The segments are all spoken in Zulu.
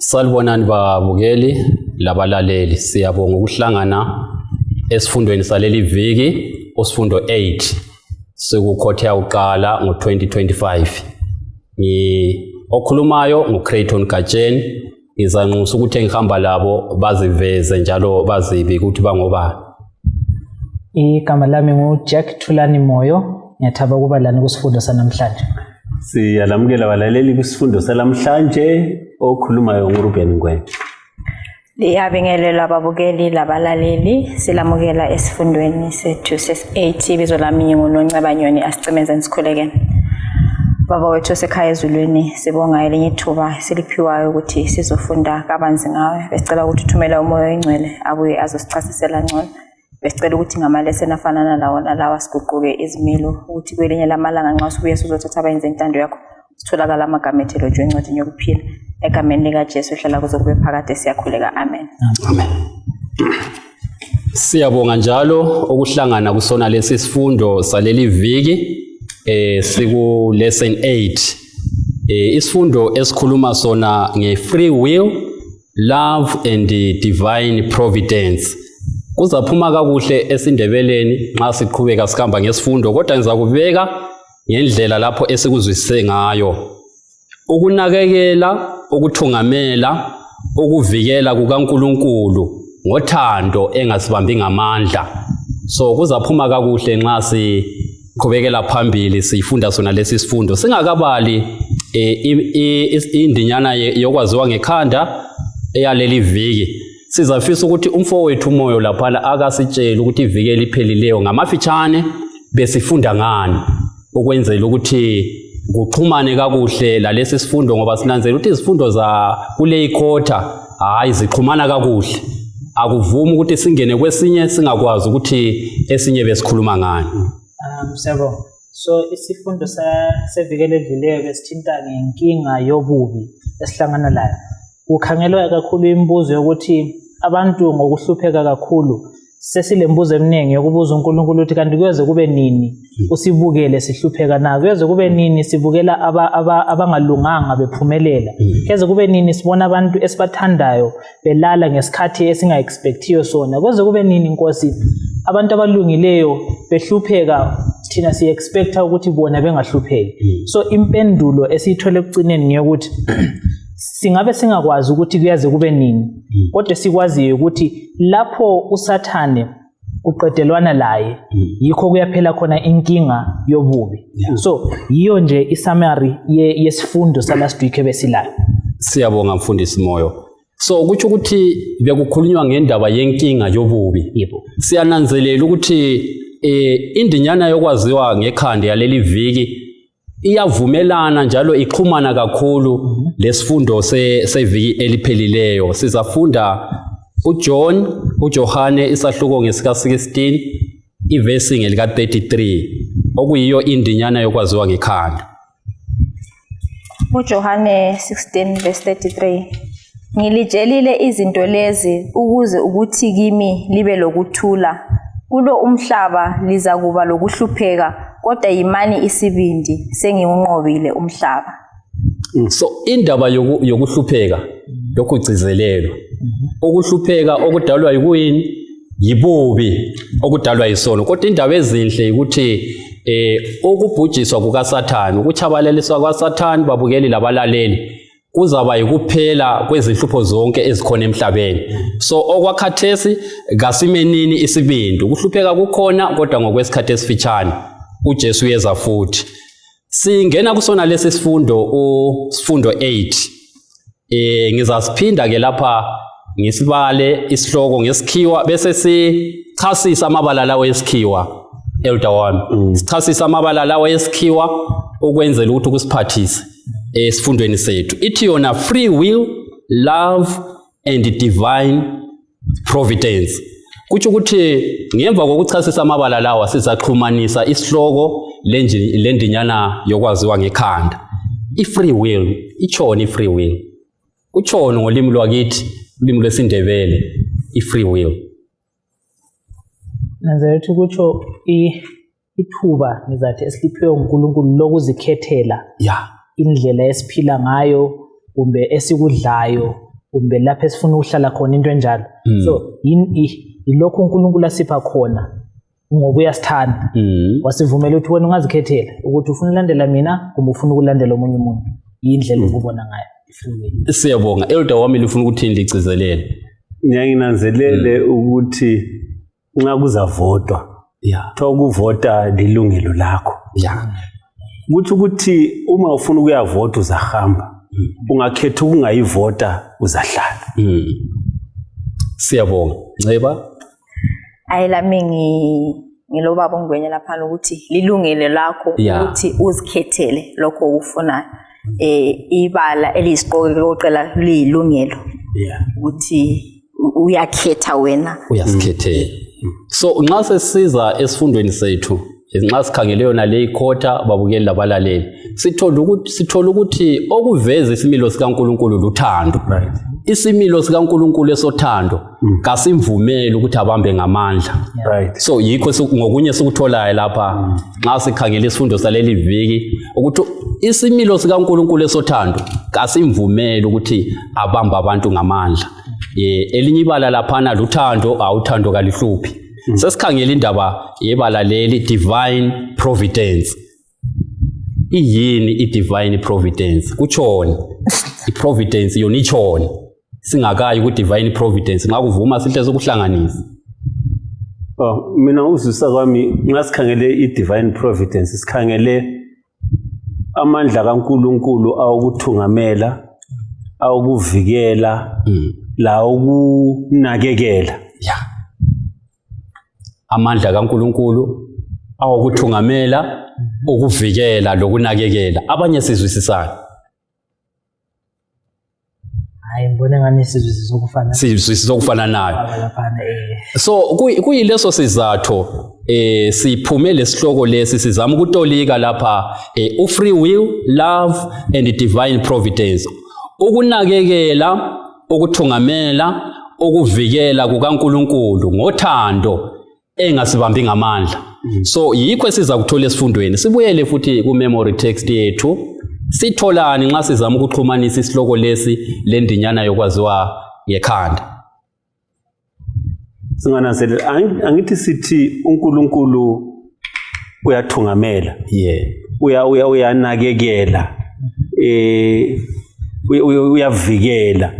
Salibonani babukeli labalaleli, siyabonga ukuhlangana esifundweni saleli viki, usifundo 8 sikukhothe yakuqala ngo-2025. Ngi okhulumayo nguCrayton Gatsheni, ngizanxusa ukuthi engihamba labo baziveze njalo bazibi ukuthi bangobani. Igama lami nguJack Thulani Moyo, ngiyathaba ukuba lani kusifundo sanamhlanje. Siyalamukela balaleli kwisifundo salamhlanje, okhulumayo nguRuben Ngwenya. Liyabingelelwa ababukeli labalaleli, silamukela esifundweni sethu ses-8. Ibizo lami nguNonceba Nyoni, asicimezeni sikhuleke. Baba wethu osekhaya ezulwini, sibonga elinye ithuba siliphiwayo ukuthi sizofunda kabanzi ngawe. Besicela ukuthi uthumele umoya oyingcwele abuye azosichasisela ngcono. Besicela ukuthi ngamaleseni afanana lawo nalawa siguquke izimilo, ukuthi kwelinye lamalanga nxa sibuye sizothatha abayenze intando yakho, sitholakala amagama ethu elotshwe encwadini yokuphila. Egameni likaJesu hlala kuze kube phakade siyakhuleka, amen. Amen. Siyabonga njalo ukuhlangana kusona lesi sifundo saleli viki, siku lesson 8. Isifundo esikhuluma sona nge-free will, love and divine providence. Kuzaphuma kakuhle esiNdebeleni nxa siqhubeka sikhamba ngesifundo, kodwa ngizakubeka ngendlela lapho esikuzwisise ngayo. Ukunakekela, ukuthungamela, ukuvikela kukaNkulunkulu ngothando engasibambi ngamandla. So kuzaphuma kakuhle nxa siqhubekela phambili sifunda sona lesi sifundo. Singakabali indinyana yokwaziwa ngekhanda eyaleli viki, sizafisa ukuthi umfowethu uMoyo laphana akasitshele ukuthi iviki eliphelileyo ngamafitshane besifunda ngani, ukwenzela ukuthi kuxhumane kakuhle lalesi sifundo, ngoba sinanzela ukuthi izifundo za kule ikhotha hayi zixhumana kakuhle, akuvumi ukuthi singene kwesinye singakwazi ukuthi esinye besikhuluma ngani. Siyabonga. So isifundo seviki eledluleyo besithinta ngenkinga yobubi esihlangana layo. Kukhangelwa kakhulu imibuzo yokuthi abantu ngokuhlupheka kakhulu sesilembuzo eminingi yokubuza uNkulunkulu ukuthi kanti kuyoze kube nini usibukele sihlupheka na? Kuyoze kube nini sibukela abangalunganga bephumelela? Kuyoze kube nini sibona abantu esibathandayo belala ngesikhathi esinga-expectiyo sona? Kuyoze kube nini, Nkosi, abantu abalungileyo behlupheka, thina siye-expecta ukuthi bona bengahlupheki? So impendulo esiyithole ekucineni ngeyokuthi singabe singakwazi ukuthi kuyaze kube nini, kodwa sikwaziyo ukuthi lapho uSathane uqedelwana laye, yikho kuyaphela khona inkinga yobubi. So yiyo nje i-summary yesifundo sa-last week ebesilayo. Siyabonga, mfundisi Moyo. So kutsho ukuthi bekukhulunywa ngendaba yenkinga yobubi. Yebo. Siyananzelela ukuthi indinyana yokwaziwa ngekhanda yaleli viki iyavumelana njalo ixhumana kakhulu lesifundo seviki eliphelileyo. Sizafunda uJohn, uJohane isahluko ngesika 16, ivesi ngelika 33, okuyiyo indinyana yokwaziwa ngekhanda. UJohane 16 verse 33: Ngilitshelile izinto lezi ukuze ukuthi kimi libe lokuthula. Kulo umhlaba lizakuba lokuhlupheka, kodwa yimani isibindi, sengiwunqobile umhlaba. So indaba yokuhlupheka lokhu gcizelelwa, ukuhlupheka okudalwa yikuyini? Yibubi okudalwa yisono. Kodwa indaba ezinhle ukuthi ukubhujiswa kukaSathane, ukutshabalaliswa kwaSathane, babukeli labalaleli, kuzaba yikuphela kwezinhlupho zonke ezikhona emhlabeni. So okwakhathesi kasimenini isibindi, ukuhlupheka kukhona kodwa ngokwesikhathi esifitshane, uJesu uyeza futhi. Singena kusona lesi sifundo, usifundo 8. Ngizasiphinda ke lapha ngisibale isihloko ngesikhiwa, bese sichasisa amabala lawo esikhiwa, elder wami. Sichasisa amabala lawo esikhiwa ukwenzela ukuthi kusiphathise esifundweni sethu. Ithi yona free will, love and divine providence. Kutsho ukuthi ngemva kokuchasisa amabala lawa sizaxhumanisa isihloko lendinyana yokwaziwa ngekhanda. I-free will itshoni? I-free will kutshoni ngolimi lwakithi, ulimi lwesiNdebele, i-free will? Nanzela ukuthi kutsho ithuba ngizathi esiliphiwe nguNkulunkulu lokuzikhethela indlela esiphila ngayo kumbe esikudlayo. Kumbe lapho esifuna ukuhlala khona, into enjalo. So yilokhu uNkulunkulu asipha khona ngoba uyasithanda. Wasivumela ukuthi wena ungazikhethela ukuthi ufuna ukulandela mina kumbe ufuna ukulandela omunye umuntu. Yindlela okubona ngayo i-free will. Siyabonga. Elder wami, lifuna ukuthini, ligcizelele? Ngiyanginanzelele ukuthi nxa kuzavotwa, kuthiwa ukuvota lilungelo lakho. Kutsho ukuthi uma ufuna ukuyavota uzahamba, ungakhetha ukungayivota uzahlala. Siyabonga. Nceba. Ayi, lami ngilobaba uNgwenya laphana ukuthi lilungelo lakho ukuthi uzikhethele lokho okufunayo. Ibala eliyisiqoqela liyilungelo ukuthi uyakhetha wena. Uyasikhethela. So nxa sesiza esifundweni sethu, nxa sikhangele yona le ikhotha, babukeli labalaleli, sithola ukuthi okuveza isimilo sikaNkulunkulu luthando. Isimilo sikaNkulunkulu esothando kasimvumeli ukuthi abambe ngamandla. So yikho ngokunye sikutholayo lapha nxa sikhangela isifundo saleli viki, ukuthi isimilo sikaNkulunkulu esothando kasimvumeli ukuthi abambe abantu ngamandla. Elinye ibala laphana luthando, awuthando kalihluphi. Sesikhangela indaba yebala leli, divine providence. Iyini i-divine providence? Kutshoni i-providence yona? Itshoni? Singakayi ku-divine providence, nxa kuvuma sihle sokuhlanganisa. Oh, mina uzwisa kwami, nxa sikhangele i-divine providence, sikhangele amandla kaNkulunkulu awokuthungamela, awokuvikela, la okunakekela. Ya, amandla kaNkulunkulu awokuthungamela, ukuvikela lokunakekela. Abanye sizwisisana? Hayi, ngibona ngani sizwisisa okufana. Sizwisisa okufananayo. Laphana. So kuyileso sizatho siphume lesihloko lesi, sizama ukutolika lapha u-free will, love and divine providence, ukunakekela, ukuthungamela, ukuvikela kukaNkuluNkulu ngothando engasibambi ngamandla. So yikho esiza kuthola esifundweni. Sibuyele futhi ku-memory text yethu. Sitholani nxa sizama ukuxhumanisa isihloko lesi lendinyana yokwaziwa ngekhanda? Singananzelela, angithi sithi uNkulunkulu uyathungamela, uya uya uyanakekela, uyavikela.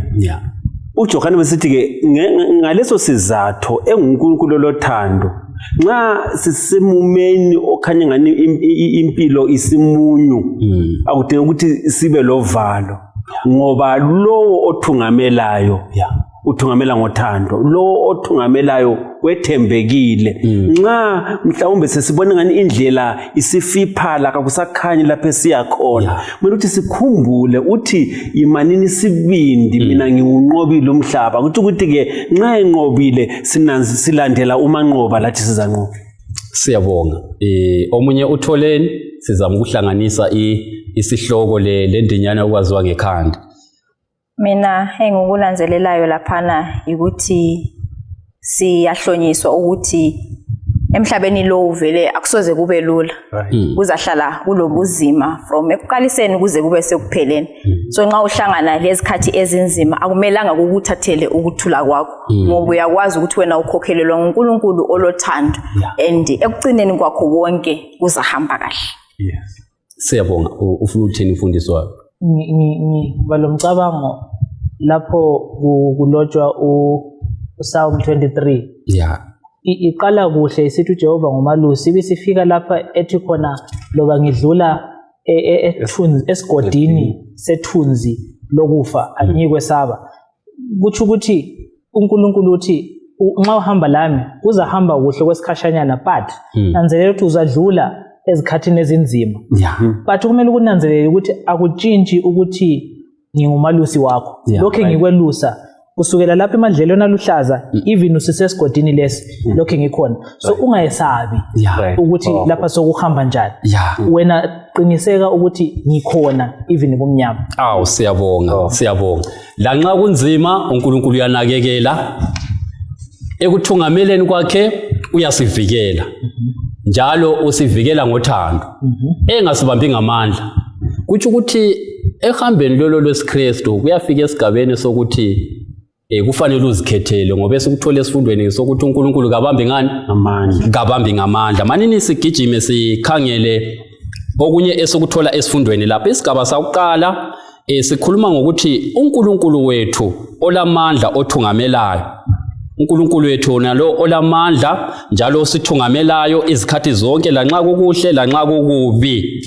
UJohane besithi ke ngaleso sizatho enguNkulunkulu lothando, nxa sisemumeni okhanya ngani impilo isimunyu, akudingi ukuthi sibe lovalo, ngoba lowo othungamelayo uthungamela ngothando, lowo othungamelayo wethembekile. Nxa mhlawumbe sesibona ngani indlela isifiphala, kakusakhanyi lapho esiya khona, kumele ukuthi sikhumbule uthi, "Yimanini isibindi, mina ngiwunqobile umhlaba." Kuthi ukuthi-ke nxa enqobile, silandela umanqoba, lathi sizanqoba. Siyabonga. Omunye utholeni? Sizama ukuhlanganisa isihloko le lendinyana okwaziwa ngekhanda. Mina engikulandelelayo laphana ukuthi siyahlonyiswa ukuthi emhlabeni lo vele akusoze kube lula. Kuzahlala kulobuzima from ekuqaliseni kuze kube sekupheleni. So nxa uhlangana lezikhathi ezinzima, akumelanga kukuthathele ukuthula kwakho, ngoba uyakwazi ukuthi wena ukhokhelelwa nguNkulunkulu olothando and ekucineni kwakho konke kuzahamba kahle. Siyabonga. Ufuna ukuthini, mfundisi wakho? Ngiba lo mcabango lapho kulotshwa uPsalm 23. Iqala kuhle isithi uJehova ngumalusi, ibisifika lapha ethi khona, loba ngidlula esigodini sethunzi lokufa, angiyikwesaba. Kutsho ukuthi uNkulunkulu uthi nxa uhamba lami kuzahamba kuhle kwesikhashanyana, but nanzelela ukuthi uzadlula ezikhathini ezinzima. But kumele ukunanzelela ukuthi akutshintshi ukuthi ngingumalusi wakho. Lokhu ngikwelusa kusukela lapha emadlelweni aluhlaza, even usisesigodini lesi, lokhu ngikhona. So ungayesabi ukuthi lapha sokuhamba njani. Wena qiniseka ukuthi ngikhona even kumnyama. Awu, siyabonga. Oh. Siyabonga. Lanxa kunzima, uNkulunkulu uyanakekela. Ekuthungameleni kwakhe uyasivikela. Njalo usivikela ngothando. Engasibambi ngamandla. Kutsho ukuthi Ehambeni lolo lwesiKristu kuyafika esigabeni sokuthi kufanele uzikhethele, ngoba esikuthole esifundweni sokuthi uNkulunkulu kabambi ngani? Amandla. Kabambi ngamandla. Manini sigijime sikhangele okunye esikuthola esifundweni lapha. Isigaba sakuqala sikhuluma ngokuthi uNkulunkulu wethu olamandla othungamelayo. uNkulunkulu wethu nalo olamandla njalo osithungamelayo izikhathi zonke, lanxa kukuhle lanxa kukubi.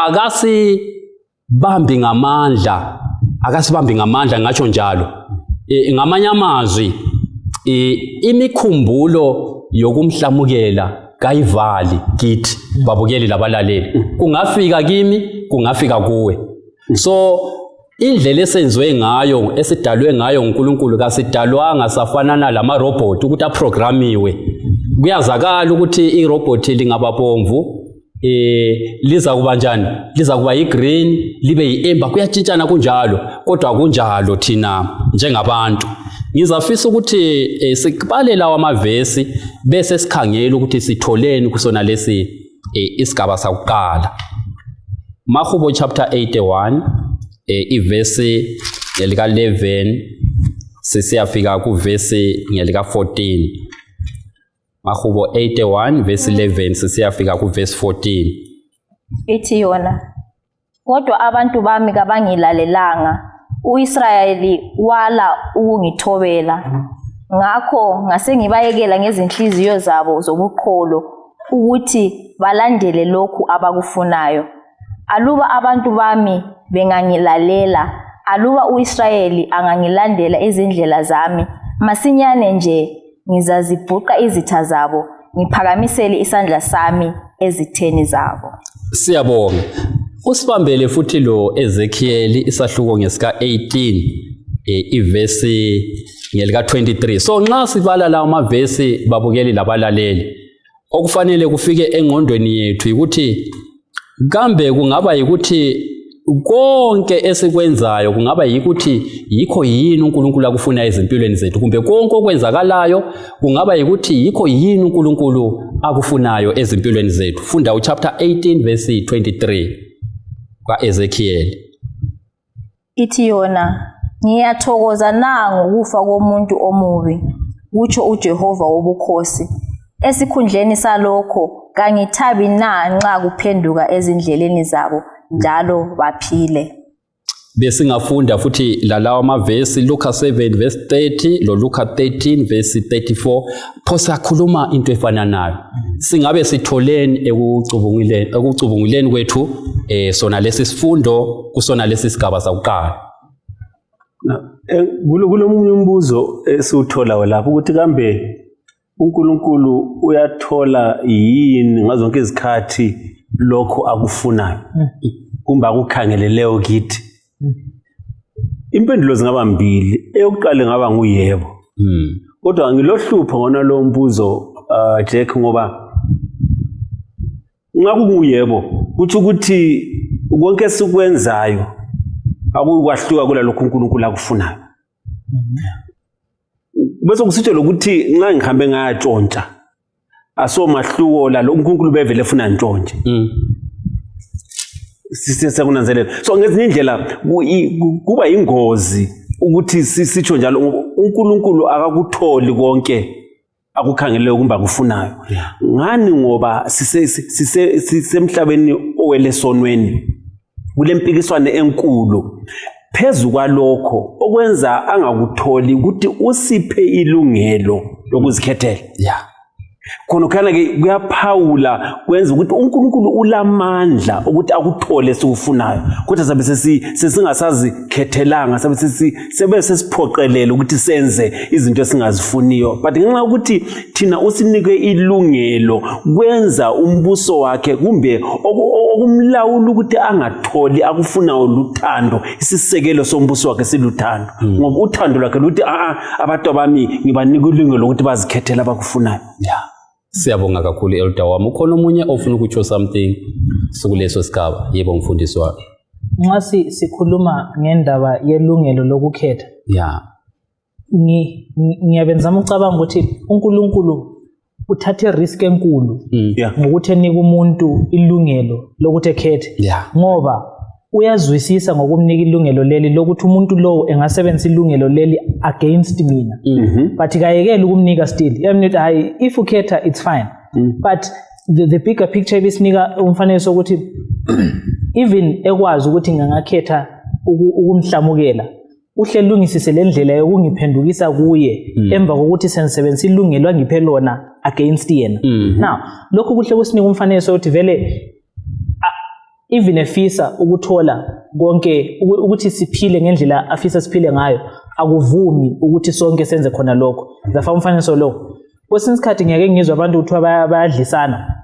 Akasibambi ngamandla, akasibambi ngamandla, ngatsho njalo. Ngamanye amazwi, imikhumbulo yokumhlamukela kayivali kithi babukeli labalaleli. Kungafika kimi, kungafika kuwe. So indlela esenziwe ngayo, esidalwe ngayo nguNkulunkulu, kasidalwanga safanana lamarobhoti ukuthi aprogramiwe. Kuyazakala ukuthi irobhoti lingaba bomvu, liza kuba njani? Liza kuba yi-green, libe yi-ember, kuyatshintshana kunjalo. Kodwa kunjalo thina njengabantu. Ngizafisa ukuthi sibale lawa amavesi bese sikhangela ukuthi sitholeni kusona lesi isigaba sakuqala. Mahubo chapter 81, ivesi ngelika 11 sisiyafika kuvesi ngelika 14. Mahubo 81 verse 11 sisiyafika kuvesi 14. Ithi yona, kodwa abantu bami kabangilalelanga, uIsrayeli wala ukungithobela. Ngakho ngase ngibayekela ngezinhliziyo zabo zobuqholo ukuthi balandele lokhu abakufunayo. Aluba abantu bami bengangilalela, aluba uIsrayeli angangilandela izindlela zami, masinyane nje ngizazibhuqa izitha zabo, ngiphakamisele isandla sami ezitheni zabo. Siyabonga. Usibambele futhi lo Ezekiel isahluko ngesika 18, ivesi ngelika 23. So nxa sibala lawo mavesi, babukeli labalaleli, okufanele kufike engqondweni yethu ukuthi kambe kungaba yikuthi konke esikwenzayo kungaba yikuthi yikho yini uNkulunkulu akufuna ezimpilweni zethu, kumbe konke okwenzakalayo kungaba yikuthi yikho yini uNkulunkulu akufunayo ezimpilweni zethu. Funda uchapter 18 verse 23 kaEzekiel. Ithi yona, ngiyathokoza na ngokufa komuntu omubi, kutsho uJehova wobukhosi. Esikhundleni salokho kangithabi na nxa kuphenduka ezindleleni zabo njalo baphile. Besingafunda futhi lalawa amavesi, Luka 7 verse 30 lo Luka 13 verse 34, pho sakhuluma into efananayo. Singabe sitholeni ekucubunguleni kwethu sona lesi sifundo kusona lesi sigaba sakuqala? Kulomunye umbuzo esiwutholayo lapho ukuthi kambe uNkulunkulu uyathola yini ngazo zonke izikhathi lokho akufunayo kumbe akukhangeleleyo kithi? Impendulo zingaba mbili. Eyokuqala ingaba nguyebo. Kodwa ngilohlupho ngona lo mbuzo, Jack, ngoba nxa kunguyebo kutsho ukuthi konke esikwenzayo akukwahluka kulalokhu uNkulunkulu akufunayo. Bese kusitsho lokuthi nxa ngihambe ngayatshontsha aso mahluko lalo uNkulunkulu bevele efuna ntshontshe. Sekunanzelela. So ngezinye indlela kuba ingozi ukuthi sitsho njalo, uNkulunkulu akakutholi konke akukhangelele kumbe akufunayo. Ngani? Ngoba sisemhlabeni owelesonweni, kulempikiswano enkulu. Phezu kwalokho okwenza angakutholi ukuthi usiphe ilungelo lokuzikhethela. Khona khana-ke kuyaphawula, kwenza ukuthi uNkulunkulu ulamandla ukuthi akuthole esikufunayo, kodwa sabe sesingasazikhethelanga, sabe sebe sesiphoqelele ukuthi senze izinto esingazifuniyo. But ngenxa yokuthi thina usinike ilungelo, kwenza umbuso wakhe kumbe okumlawula ukuthi angatholi akufunayo luthando. Isisekelo sombuso wakhe siluthando, ngoba uthando lwakhe luthi abantu bami ngibanika ilungelo lokuthi bazikhethele abakufunayo. Siyabonga kakhulu, Elder wami. Ukhona omunye ofuna ukutsho something sukuleso sigaba? Yebo, mfundisi wami. Nxa sikhuluma ngendaba yelungelo lokukhetha, ngiyabe ngizama ukucabanga ukuthi uNkulunkulu uthathe risk enkulu ngokuthi enike umuntu ilungelo lokuthi ekhethe, ngoba Uyazwisisa ngokumnika ilungelo leli lokuthi umuntu lowo engasebenzisa ilungelo leli against mina, but kayekeli ukumnika still. Uyamnika ukuthi hayi, if ukhetha, it's fine, but the bigger picture ibisinika umfanekiso ukuthi even ekwazi ukuthi ngingakhetha ukumhlamukela, uhle lungisise le ndlela yokungiphendukisa kuye emva kokuthi sengisebenzisa ilungelo angiphe lona against yena. Now lokhu kuhle kusinika umfanekiso ukuthi vele even efisa ukuthola konke, ukuthi siphile ngendlela afisa siphile ngayo, akuvumi ukuthi sonke senze khona lokho. Ngizafaka umfanekiso lo. Kwesinye isikhathi ngiyake ngizwe abantu kuthiwa bayadlisana,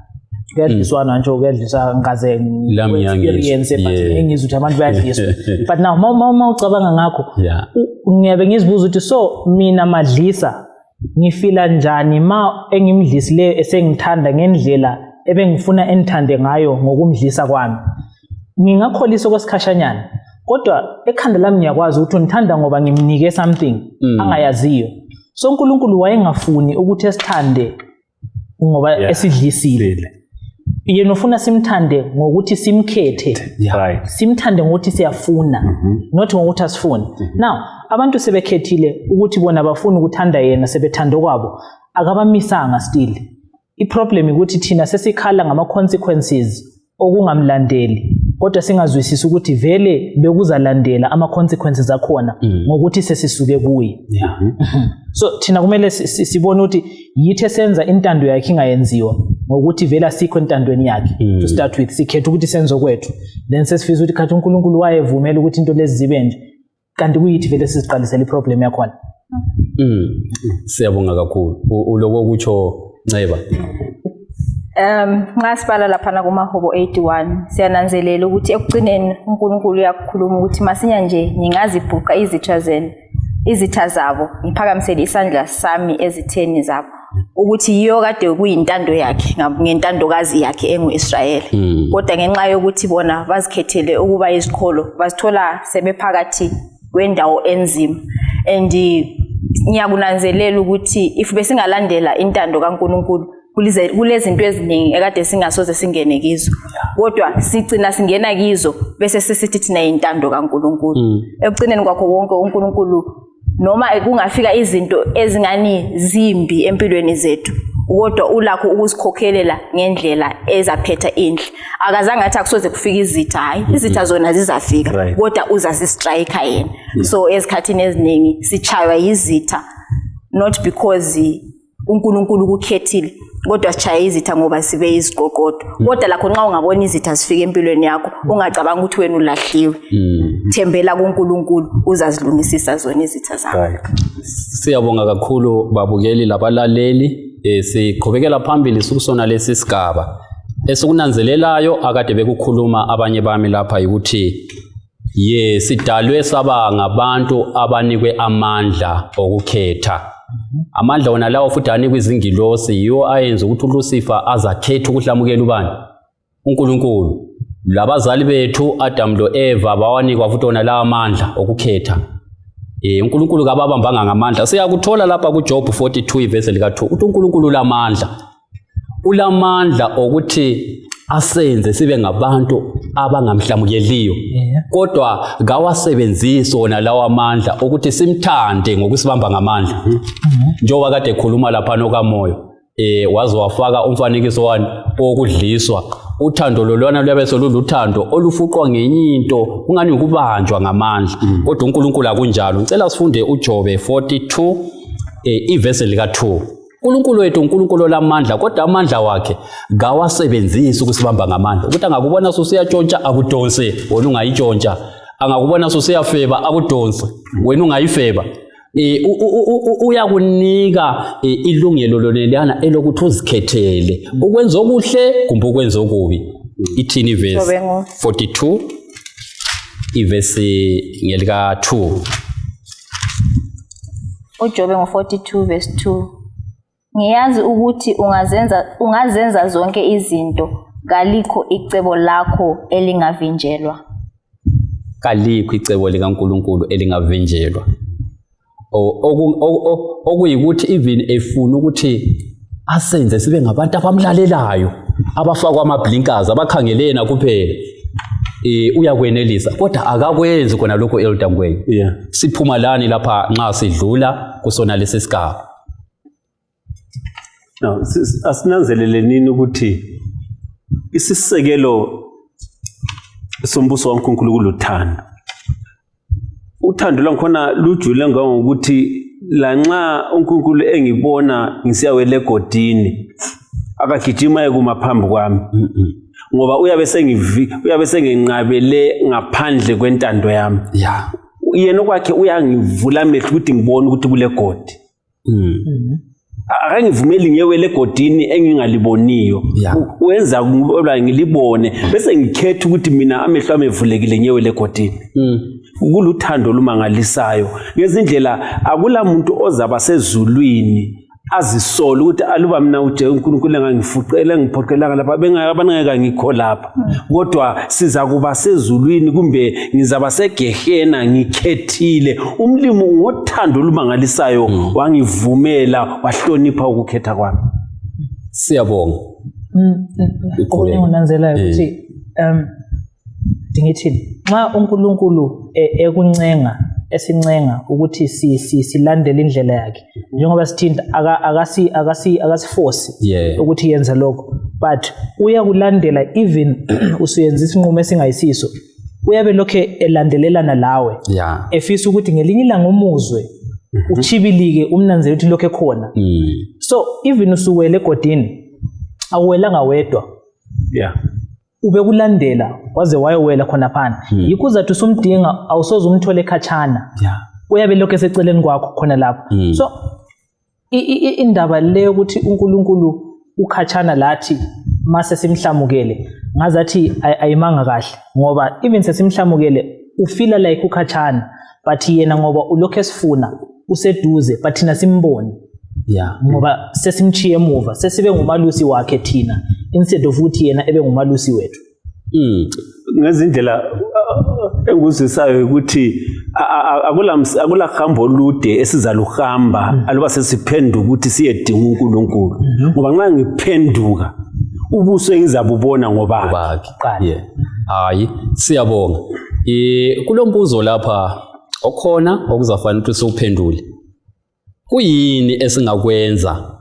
kuyadliswana nje, kuyadliswa, ngaze Lami ngiyangizwa. Experience, but ngizwe ukuthi abantu bayadliswa. But now ma ucabanga ngakho, ngiyabe ngizibuza ukuthi so mina madlisa ngifila njani ma engimdlisileyo esengithanda ngendlela ebengifuna enithande ngayo ngokumdlisa kwami? Ngingakholisa okwesikhashanyana, kodwa ekhanda lami ngiyakwazi ukuthi undithanda ngoba ngimnike something angayaziyo. So uNkulunkulu wayengafuni ukuthi esithande ngoba esidlisile. Yena ufuna simthande ngokuthi simkhethe, simthande ngokuthi siyafuna, not ngokuthi asifuni. Now abantu sebekhethile ukuthi bona bafuna ukuthanda yena, sebethanda okwabo, akabamisanga. Still iproblem ukuthi thina sesikhala ngama-consequences okungamlandeli, kodwa singazwisisi ukuthi vele bekuzalandela ama-consequences akhona ngokuthi sesisuke kuye. So thina kumele sibone ukuthi yithi esenza intando yakhe ingayenziwa, ngokuthi vele asikho entandweni yakhe to start with. Sikhetha ukuthi senze okwethu, then sesifisa ukuthi khathi uNkulunkulu wayevumela ukuthi into lezi zibe nje, kanti kuyithi vele siziqalisela iproblem yakhona. Siyabonga kakhulu. Uloko kutsho, Nceba. Nxa sibala laphana kumaHubo 81, siyananzelela ukuthi ekugcineni uNkulunkulu uyakukhuluma ukuthi masinya nje ngingazibhuqa izitha zenu, izitha zabo, ngiphakamisele isandla sami ezitheni zabo, ukuthi yiyo kade kuyintando yakhe ngentandokazi yakhe engu-Israyeli. Kodwa ngenxa yokuthi bona bazikhethele ukuba iziqholo, bazithola sebephakathi kwendawo enzima. And ngiyakunanzelela ukuthi if besingalandela intando kaNkulunkulu, kulezinto eziningi ekade singasoze singene kizo, kodwa sigcina singena kizo bese sesithi thina intando kaNkulunkulu. Ekugcineni kwakho konke, uNkulunkulu noma kungafika izinto ezingani zimbi empilweni zethu, kodwa ulakho ukusikhokhelela ngendlela ezaphetha indle. Akazange athi akusoze kufika izitha. Hayi, izitha zona zizafika, kodwa uzazistrike yena. So ezikhathini eziningi sichaywa yizitha not because uNkulunkulu ukukhethile, kodwa sishaya izitha ngoba sibe iziqoqodo. Kodwa lakho nxa ungabona izitha zifika empilweni yakho, ungacabanga ukuthi wena ulahliwe. Thembela kuNkulunkulu, uzazilungisisa zona izitha zakho. Siyabonga kakhulu, babukeli labalaleli. Siqhubekela phambili sikusona lesi sigaba. Esikunanzelelayo akade bekukhuluma abanye bami lapha ukuthi ye sidalwe saba ngabantu abanikwe amandla okukhetha. Amandla wona lawo futhi anikwe izingilosi, yiwo ayenza ukuthi uLucifer azakhetha ukuhlamukela ubani? UNkulunkulu. Labazali bethu Adam lo-Eva bawanikwa futhi wona lawa amandla okukhetha. UNkulunkulu kababambanga ngamandla. Siyakuthola lapha kuJob 42 ivesi lika-2 ukuthi uNkulunkulu ulamandla. Ulamandla okuthi asenze sibe ngabantu abangamhlamukeliyo. Kodwa kawasebenzisi wona lawa amandla ukuthi simthande ngokusibamba ngamandla. Njengoba kade ekhuluma lapha nokaMoyo, waze wafaka umfanekiso wani wokudliswa. Uthando lolwana luyabe soluluthando olufuqwa ngenye into, kungani ukubanjwa ngamandla. Kodwa uNkulunkulu akunjalo. Ngicela sifunde uJobe 42 ivesi lika-2. uNkulunkulu wethu uNkulunkulu olamandla, kodwa amandla wakhe kawasebenzisi ukusibamba ngamandla. Ukuthi angakubona susiyatshontsha akudonse, wena ungayitshontsha. Angakubona susiyafeba akudonse, wena ungayifeba. Uyakunika ilungelo loleliyana elokuthi uzikhethele ukwenza okuhle kumbe ukwenza okubi. Ithini ivesi? Jobe ngo 42 ivesi ngelika 2. UJobe ngo-42 verse 2. Ngiyazi ukuthi ungazenza zonke izinto, kalikho icebo lakho elingavinjelwa. Kalikho icebo likaNkulunkulu elingavinjelwa. Okuyikuthi even efuna ukuthi asenze sibe ngabantu abamlalelayo, abafakwa ama-blinkers, abakhangele yena kuphela. Uyakwenelisa kodwa akakwenzi khona lokho Elder Ngwenya. Yeah. Siphuma lani lapha nxa sidlula kusona lesi sigaba? No, asinanzelele nini ukuthi isisekelo sombuso kaNkulunkulu kuluthando. Uthando lwangikhona lujule ngangokuthi lanxa uNkulunkulu engibona ngisiyawela egodini akagijima ekuma phambi kwami ngoba uyabe sengivi uyabe senginqabele ngaphandle kwentando yami. Yeah. Yena okwakhe uyangivula amehlo ukuthi ngibone ukuthi kulegodi. Akangivumeli ngiyewele egodini engingaliboniyo. Yeah. Wenza ukuba ngilibone bese ngikhetha ukuthi mina amehlo ami evulekile ngiyewele egodini. Kuluthando olumangalisayo ngezindlela akula muntu ozaba sezulwini azisole ukuthi aluba mina uje uNkulunkulu engangifuqela engiphoqelanga lapha bengeke ngikho lapha, kodwa siza kuba sezulwini kumbe ngizaba segehena ngikhethile. Umlimi ngothando olumangalisayo wangivumela wahlonipha ukukhetha kwami. Siyabonga. Okunye enginanzelayo ukuthi ngithini, nxa uNkulunkulu ekuncenga esincenga ukuthi silandele indlela yakhe, njengoba sithinta akasiforce ukuthi yenze lokho, but uyakulandela even usuyenza isinqumo esingayisiso, uyabe lokhe elandelelana lawe, efisa ukuthi ngelinye ilanga umuzwe uchibilike umnanzele ukuthi lokhe khona. So even usuwele egodini, awuwelanga wedwa. Ubekulandela waze wayowela khonaphana. Yikho uzathi usumdinga awusoze umthole ekhatshana. Uyabe lokhu eseceleni kwakho khona lapho. So indaba le yokuthi uNkulunkulu ukhatshana lathi mase simhlamukele, ngazathi ayimanga kahle, ngoba even sesimhlamukele ufila like ukhatshana, but yena ngoba ulokhu esifuna useduze, but thina simbone. Ngoba sesimchiye emuva, sesibe ngumalusi wakhe thina instead of ukuthi yena ebe ngumalusi wethu. Ngezindlela engikuzwisayo ukuthi akula hambo olude esizaluhamba aluba sesiphenduka ukuthi siyedinga uNkulunkulu, ngoba nxa ngiphenduka ubuso engizabubona ngobakhe. Yeah. Hayi, siyabonga. Kulombuzo lapha okhona okuzafanele ukuthi siwuphendule. Kuyini esingakwenza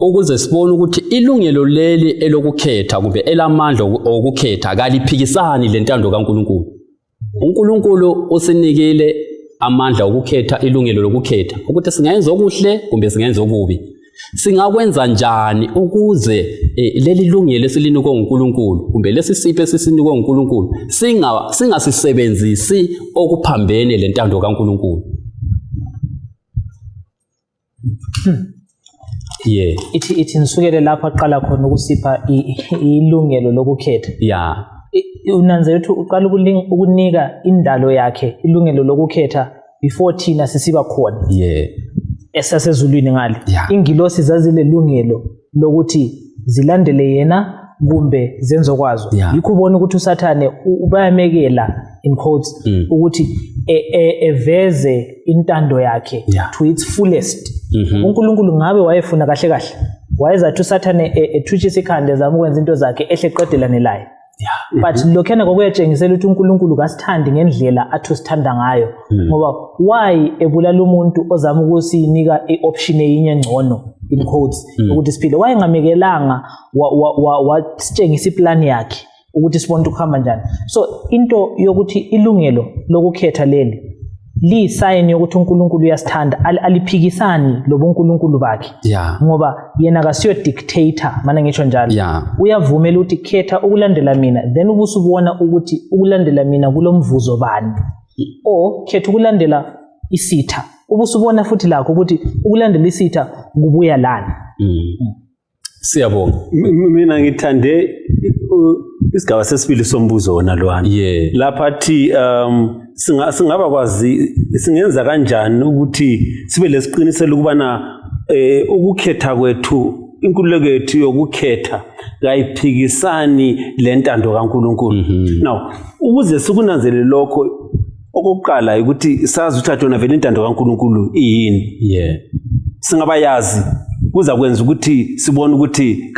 ukuze sibone ukuthi ilungelo leli elokukhetha kumbe elamandla okukhetha kaliphikisani lentando kaNkulunkulu? uNkulunkulu usinikile amandla okukhetha, ilungelo lokukhetha ukuthi singayenza okuhle kumbe singayenza okubi. Singakwenza njani ukuze leli lungelo esilinikwe nguNkulunkulu kumbe lesi sipho esisinikwe nguNkulunkulu singasisebenzisi okuphambene lentando kaNkulunkulu? Yeah. Ithi nisukele lapho aqala khona ukusipha ilungelo lokukhetha. Yeah. Unanzela ukuthi uqala ukunika indalo yakhe ilungelo lokukhetha before thina sisiba khona. Yeah. Esasezulwini ngale. Yeah. Ingilosi zazilelungelo lokuthi zilandele yena kumbe zenze kwazo. Yeah. Yikho ubona ukuthi uSathane bayamekela in quotes ukuthi eveze intando yakhe to its fullest. uNkulunkulu ngabe wayefuna kahle kahle wayezathi uSathane ethutshisa ikhanda ezama ukwenza into zakhe ehle qedelane laye. But lokhena kwakuyatshengisela ukuthi uNkulunkulu kasithandi ngendlela athi usithanda ngayo, ngoba why ebulala umuntu ozama ukusinika i-option eyinye engcono in quotes ukuthi siphile? Wayengamekelanga wasitshengisa iplani yakhe ukuthi sibone ukuthi kuhamba njani. So into yokuthi ilungelo lokukhetha leli liyisayini yokuthi uNkulunkulu uyasithanda, aliphikisani lobuNkulunkulu bakhe. Ngoba yena akasiyo dictator, mana ngisho njalo. Uyavumela ukuthi khetha ukulandela mina, then ubusubona ukuthi ukulandela mina kulomvuzo bani, or khetha ukulandela isitha, ubusubona futhi lakho ukuthi ukulandela isitha kubuya lani. Siyabonga. Mina ngithande isigaba sesibili sombuzo wona lwana. Lapha athi singaba kwazi singenza kanjani ukuthi sibe lesiqiniselo ukubana ukukhetha kwethu, inkululeko yethu yokukhetha kayiphikisani lentando kaNkulunkulu. Now ukuze sikunanzele lokho, okokuqala ukuthi sazi ukuthi yona vele intando kaNkulunkulu iyini. Singabayazi Kuzakwenza ukuthi sibone ukuthi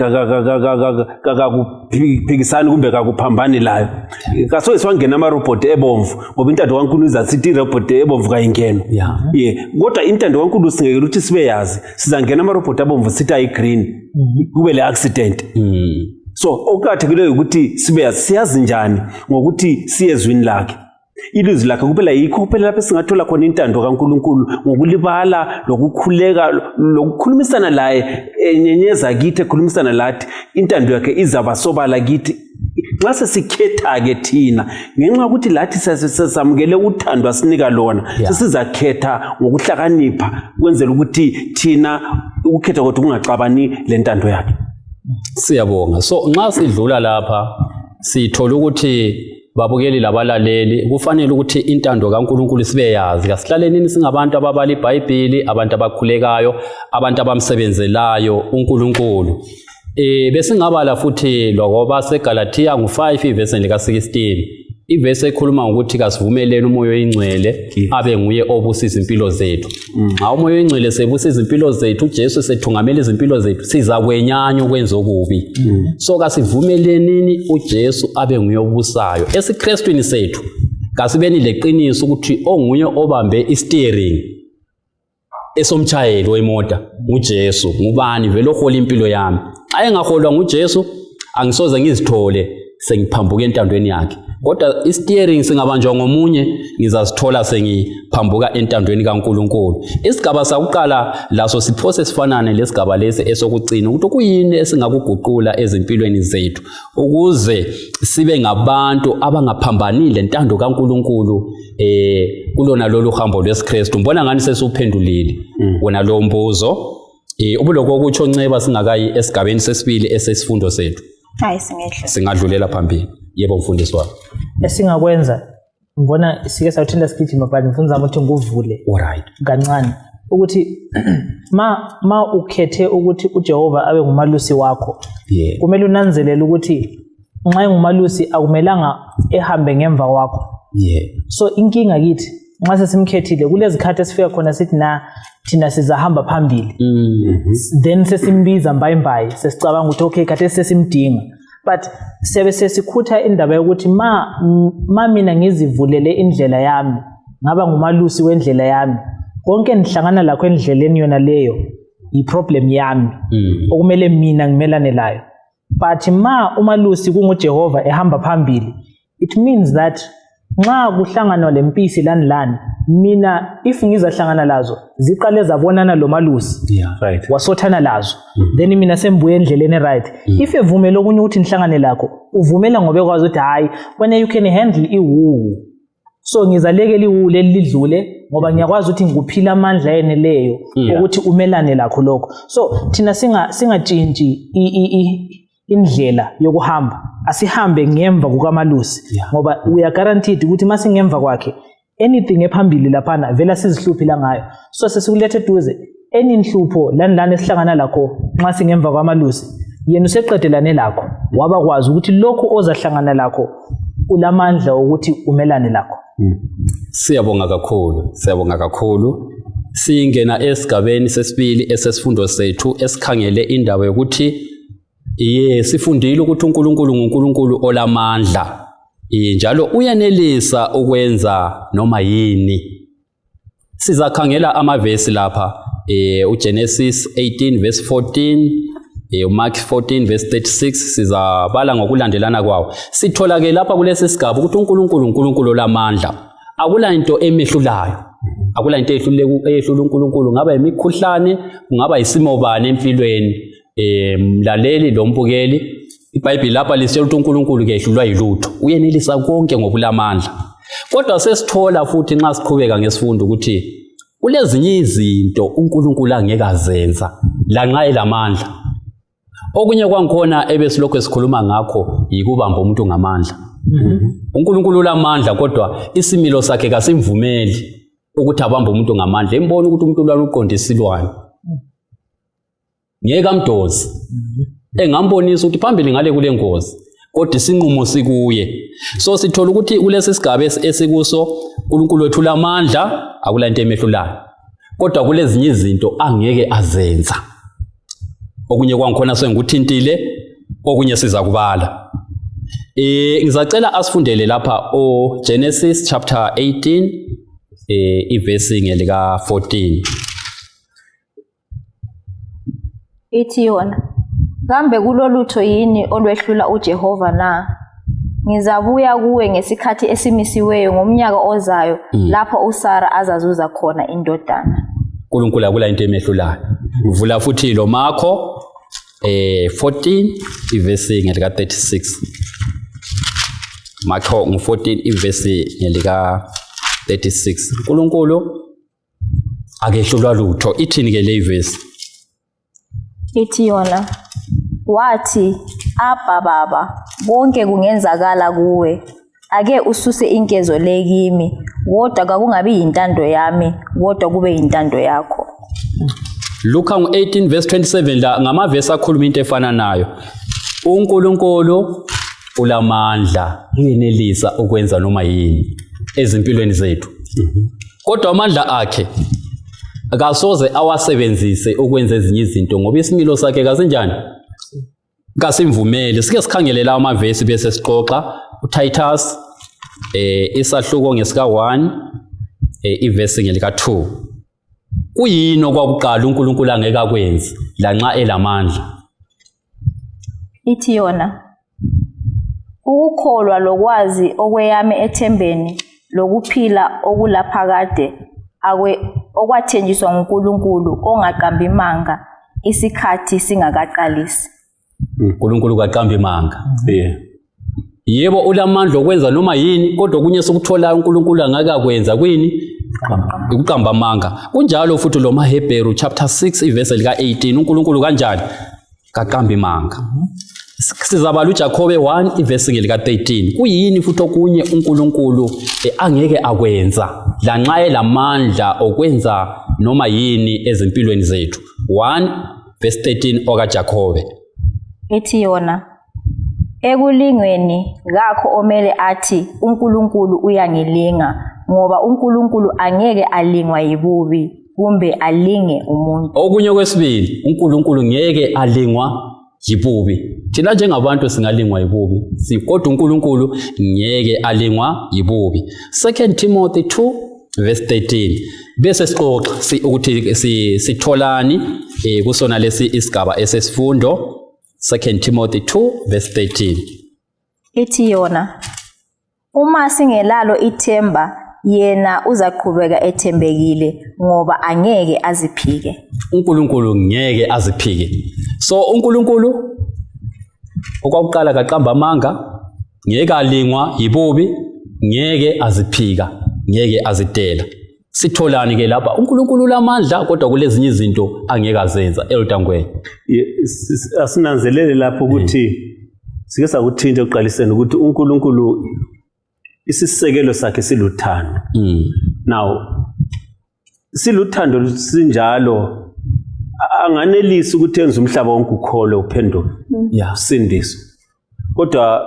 kakuphikisani kumbe kakuphambani layo. Kasoke siwangena amarobhoti ebomvu ngoba intando kaNkulunkulu izasithi irobhoti ebomvu kayingenwa. Ye, kodwa intando kaNkulunkulu singekela ukuthi sibe yazi, sizangena amarobhoti abomvu sithi ayi-green, kube le accident. So okuqakathekileyo ukuthi sibe yazi. Siyazi njani? Ngokuthi siye ezwini lakhe. Ilizwi lakhe kuphela yikho kuphela lapho esingathola khona intando kaNkulunkulu, ngokulibala lokukhuleka lokukhulumisana laye, enyenyeza kithi, ekhulumisana lathi. Intando yakhe izaba sobala kithi nxa sesikhetha-ke thina, ngenxa yokuthi lathi sesamukele uthando asinika lona. Sesizakhetha ngokuhlakanipha ukwenzela ukuthi thina ukukhetha kwethu kungaxabani lentando yakhe. Siyabonga. So nxa sidlula lapha sithola ukuthi, babukeli labalaleli, kufanele ukuthi intando kaNkulunkulu sibe yazi. Kasihlaleni singabantu ababala iBhayibhili, abantu abakhulekayo, abantu abamsebenzelayo uNkulunkulu. Besingabala futhi lokoba seGalathiya ngu-5 ivesi lika-16, ivesi ekhuluma ngokuthi kasivumeleni uMoya oyiNgcwele abe nguye obusa izimpilo zethu. Nxa uMoya oyiNgcwele sebusa izimpilo zethu, uJesu sethungamela izimpilo zethu, sizakwenyanya ukwenza okubi. So kasivumelenini uJesu abe nguye obusayo esiKrestwini sethu. Kasibeni leqiniso ukuthi onguye obambe i-steering esomtshayeli wemota nguJesu. Ngubani vele ohola impilo yami? Xa engaholwa nguJesu, angisoze ngizithole sengiphambuka entandweni yakhe, kodwa i-steering singabanjwa ngomunye, ngizazithola sengiphambuka entandweni kaNkulunkulu. Isigaba sakuqala laso siphose sifanane lesigaba lesi esokucina, ukuthi kuyini esingakuguqula ezimpilweni zethu ukuze sibe ngabantu abangaphambanile lentando kaNkulunkulu kulona lolu hambo lwesiKristu. Ngibona ngani sesuphendulile wona lo mbuzo. Ubulokho okutsho Nceba singakayi esigabeni sesibili esesifundo sethu? Hayi, singedlula. Singadlulela phambili. Yebo, mfundisi wami. Esingakwenza, ngibona sike sawuthinta sigijima, but ngifuna uzama ukuthi nguvule kancane ukuthi ma ukhethe ukuthi uJehova abe ngumalusi wakho, kumele unanzelele ukuthi nxa engumalusi akumelanga ehambe ngemva kwakho. So inkinga kithi, nxa sesimkhethile, kulezikhathi esifika khona sithi na thina sizahamba phambili, then sesimbiza mbayimbayi, sesicabanga ukuthi okay, khathesi sesimdinga, but siyabe sesikhutha indaba yokuthi ma mina ngizivulele indlela yami, ngaba ngumalusi wendlela yami, konke engihlangana lakho endleleni yona leyo yi-problem yami okumele mina ngimelane layo. But ma umalusi kunguJehova ehamba phambili, it means that nxa kuhlanganwa lempisi lani lani, mina if ngizahlangana lazo, ziqale zabonana lo malusi, wasothana lazo, then mina sembuye endleleni right. If evumele okunye ukuthi nihlangane lakho, uvumela ngoba ekwazi ukuthi hhayi, wena you can handle iwuwu, so ngizalekela iwuwu leli lidlule ngoba ngiyakwazi ukuthi ngikuphila amandla eneleyo ukuthi umelane lakho lokho. So thina singatshintshi indlela yokuhamba, asihambe ngemva kukamalusi, ngoba we are guaranteed ukuthi masingemva kwakhe, anything ephambili laphana vele asizihluphi la ngayo. So sesikuletha eduze, any nhlupho lani lani esihlangana lakho nxa singemva kwamalusi, yena useqedelane lakho, wabakwazi ukuthi lokhu ozahlangana lakho ulamandla okuthi umelane lakho. Siyabonga kakhulu, siyabonga kakhulu. Singena esigabeni sesibili esesifundo sethu esikhangele indaba yokuthi, ye, sifundile ukuthi uNkulunkulu nguNkulunkulu olamandla. Njalo uyenelisa ukwenza noma yini. Sizakhangela amavesi lapha, uGenesis 18 verse 14, uMark 14 verse 36, sizabala ngokulandelana kwawo. Sithola ke lapha kulesi sigaba ukuthi uNkulunkulu uNkulunkulu olamandla. Akula into emehlulayo. Akula into eyehlula uNkulunkulu, ngaba imikhuhlane, kungaba isimo bani empilweni. Mlaleli lombukeli, iBhayibheli lapha lisitshela ukuthi uNkulunkulu kehlulwa yilutho, uyenelisa konke ngokulamandla. Kodwa sesithola futhi nxa siqhubeka ngesifundo ukuthi kulezinye izinto uNkulunkulu angeke azenza lanxa elamandla. Okunye kwangikhona ebesilokhu esikhuluma ngakho yikubamba umuntu ngamandla. uNkulunkulu ulamandla, kodwa isimilo sakhe kasimvumeli ukuthi abambe umuntu ngamandla. Embona ukuthi umuntu lwana uqonde isilwane, ngeke amdosi, engambonisa ukuthi phambili ngale kule ngozi, kodwa isinqumo sikuye. So sithola ukuthi kulesi sigaba esikuso, uNkulunkulu wethu ulamandla, akula into emehlulayo, kodwa kulezinye izinto angeke azenza. Okunye kwangikhona sengikuthintile, okunye siza kubala. Ngizacela asifundele lapha o Genesis chapter 18 ivesi ngelika 14. Ithi yona, kambe kulolutho yini olwehlula uJehova na? Ngizabuya kuwe ngesikhathi esimisiweyo ngomnyaka ozayo lapho uSara azazuza khona indodana. uNkulunkulu akula into emehlulayo. Ngivula futhi lo Marko 14 ivesi ngelika 36. Marko ngu-14 ivesi ngelika 36. uNkulunkulu akehlulwa lutho. Ithini ke le ivesi? Ithi yona, wathi, Abba baba, konke kungenzakala kuwe. Ake ususe inkezo le kimi, kodwa kakungabi yintando yami, kodwa kube yintando yakho. Luka ngu-18 verse 27 la ngamavesi akhuluma into efana nayo. uNkulunkulu ulamandla, uyenelisa ukwenza noma yini ezimpilweni zethu. Kodwa amandla akhe akasoze awasebenzise ukwenza ezinye izinto ngoba isimilo sakhe kasinjani? Kasimvumeli. Sike sikhangele lawo amavesi bese sixoxa. uTitus isahluko ngesika 1 ivesi ngelika 2. Kuyini okwakuqala uNkulunkulu angeke akwenze lanxa elamandla? Ithi yona, ukukholwa lokwazi okweyame ethembeni lokuphila okulaphakade okwathenjiswa nguNkulunkulu ongaqambi manga isikhathi singakaqalisi. uNkulunkulu kaqambi manga. Yeah. Yebo ulamandla okwenza noma yini, kodwa okunye sikutholayo uNkulunkulu angeke akwenza kuyini? Ukuqamba amanga. Kunjalo futhi lo maHebheru chapter 6 ivesi lika 18 uNkulunkulu kanjani? Kaqambi manga. Sizabala uJakobe 1 ivesi ngelika 13. Kuyini futhi okunye uNkulunkulu angeke akwenza lanxa elamandla okwenza noma yini ezimpilweni zethu? 1 verse 13 okaJakobe. Ithi yona, ekulingweni kakho omele athi uNkulunkulu uyangilinga, ngoba uNkulunkulu angeke alingwa yibubi kumbe alinge umuntu. Okunye kwesibili, uNkulunkulu ngeke alingwa yibubi. Thina njengabantu singalingwa yibubi, kodwa uNkulunkulu ngeke alingwa yibubi. 2 Timothy 2 verse 13. Bese sixoxa ukuthi sitholani kusona lesi isigaba esesifundo. 2 Timothy 2 verse 13. Ithi yona, uma singelalo ithemba, yena uzaqhubeka ethembekile ngoba angeke aziphike. uNkulunkulu ngeke aziphike. So uNkulunkulu okwakuqala kaqamba amanga, ngeke alingwa yibubi, ngeke aziphika, ngeke azidela. Sitholani ke lapha? uNkulunkulu ulamandla kodwa kulezinye izinto angeke azenza. Elder Ngwenya. Asinanzelele lapho ukuthi sike sakuthinta ekuqaliseni ukuthi uNkulunkulu isisekelo sakhe siluthando. Now siluthando sinjalo anganelisi ukuthi enze umhlaba wonke ukholwe uphenduke. Usindiswe. Kodwa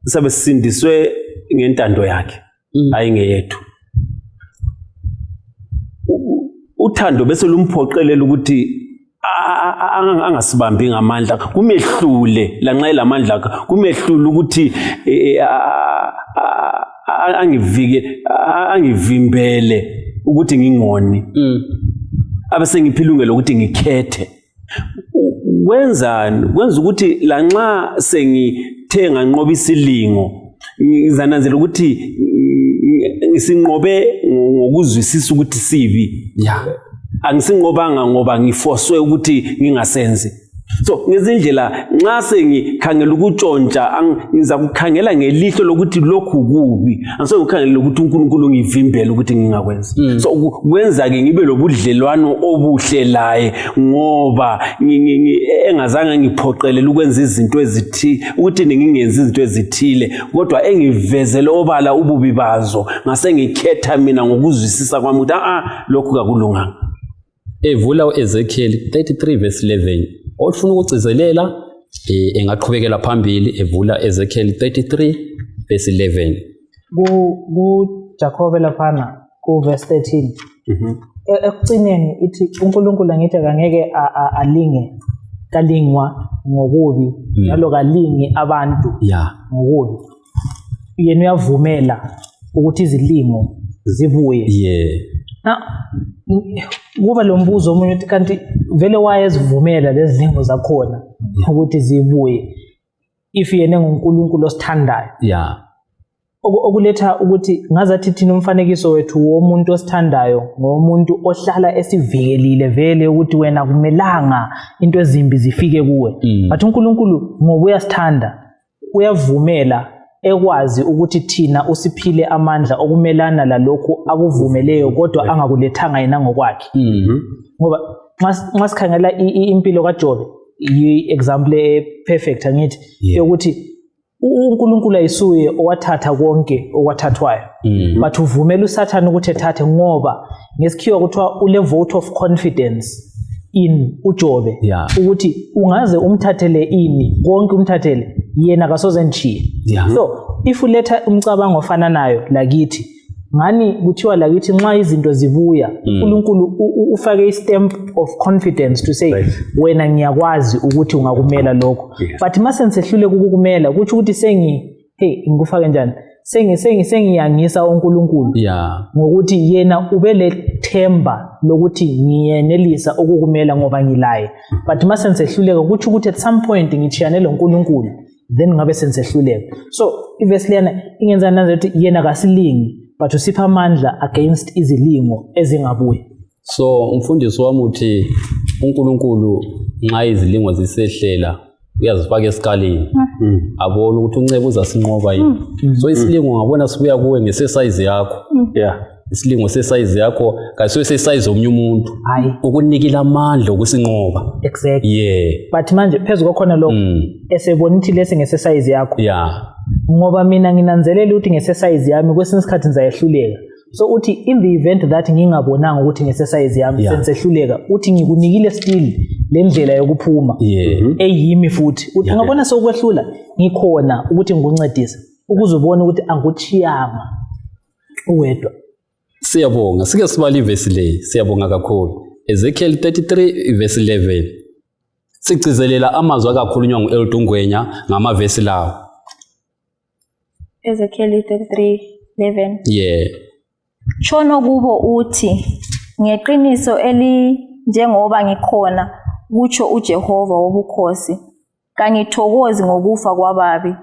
sabe sisindiswe ngentando yakhe, hayi ngeyethu. Uthando bese lumphoqelela ukuthi angasibambi ngamandla, kumehlule lanxa elamandla akhe, kumehlule ukuthi angivike, angivimbele ukuthi ngingoni. Abe sengiphi ilungelo ukuthi ngikhethe. Kwenzani? Kwenza ukuthi lanxa sengithe nganqoba isilingo, ngizananzela ukuthi ngisinqobe ngokuzwisisa ukuthi sibi. Angisinqobanga ngoba ngifoswe ukuthi ngingasenzi. So ngezindlela nxa sengikhangela ukutshontsha, ngiza kukhangela ngelihlo lokuthi lokhu kubi, angisoke ngikhangele ukuthi uNkulunkulu ngivimbele ukuthi ngingakwenzi. So kwenza-ke ngibe lobudlelwano obuhle laye, ngoba engazange ngiphoqelele ukwenza izinto ezithile, ukuthi ngingenzi izinto ezithile, kodwa engivezele obala ububi bazo, ngase ngikhetha mina ngokuzwisisa kwami ukuthi lokhu kakulunganga. Evula uEzekiel 33 verse 11. Ofuna ukugcizelela engaqhubekela phambili evula Ezekiel 33 verse 11. Ku Jakobe laphana ku verse 13. Ekugcineni ithi uNkulunkulu angithi akangeke alinge. Kalingwa ngokubi njalo kalingi abantu ngokubi. Yena uyavumela ukuthi izilingo zibuye. Na kuba lo mbuzo omunye ukuthi kanti vele wayezivumela lezi zilingo zakhona ukuthi zibuye if yena enguNkulunkulu osithandayo. Okuletha ukuthi ngazathi thina umfanekiso wethu womuntu osithandayo ngomuntu ohlala esivikelile vele ukuthi wena kumelanga into ezimbi zifike kuwe. But uNkulunkulu ngoba uyasithanda uyavumela ekwazi ukuthi thina usiphile amandla okumelana lalokhu akuvumeleyo kodwa angakulethanga yena ngokwakhe. Ngoba nxa sikhangela impilo kaJobe yi-example e-perfect angithi yokuthi uNkulunkulu ayisuye owathatha konke okwathathwayo, but uvumela uSathane ukuthi ethathe, ngoba ngesikhiwa kuthiwa ule vote of confidence in uJobe, ukuthi ungaze umthathele ini konke umthathele yena kasoze ngishiye. So if uletha umcabango ofananayo lakithi, ngani kuthiwa lakithi nxa izinto zibuya uNkulunkulu ufake i-stamp of confidence to say wena ngiyakwazi ukuthi ungakumela lokho. But mase ngisehlule ukukumela, kutsho ukuthi hey ngikufake njani, sengiyangisa uNkulunkulu ngokuthi yena ubelethemba lokuthi ngiyenelisa ukukumela ngoba ngilaye, but mase ngisehluleka kutsho ukuthi at some point ngitshiyane loNkulunkulu, then ngabe sengisehluleka. So ivesi leyana ingenza nanze ukuthi yena kasilingi but usipha amandla against izilingo ezingabuyi. So umfundisi wami uthi uNkulunkulu nxa izilingo zisehlela uyazifaka esikalini, abone ukuthi uncebo uzasinqoba yini. So isilingo ngabona sibuya kuwe ngesesayizi yakho. Isilingo sesayizi yakho kayisiyo sesayizi omunye umuntu. Ukunikile amandla okusinqoba. But manje phezu kwakhona lokho esebona ukuthi lesi ngesesayizi yakho. Ngoba mina nginanzelela ukuthi ngesesayizi yami kwesinye isikhathi ngizayehluleka. So uthi in the event that ngingabonanga ukuthi ngesesayizi yami sengisehluleka, uthi ngikunikile still le ndlela yokuphuma eyimi futhi. Uthi ungabona sokwehlula ngikhona ukuthi ngikuncedise ukuze ubone ukuthi angikuchiyanga uwedwa. Siyabonga, sike sibale ivesi le, siyabonga kakhulu. Ezekiel 33 verse 11. Sigcizelela amazwi akakhulunywa ngu-Elder Ngwenya ngamavesi lawo. Ezekiel 33:11. Tshono kubo uthi, ngeqiniso elinjengoba ngikhona, kutsho uJehova wobukhosi, kangithokozi ngokufa kwababi,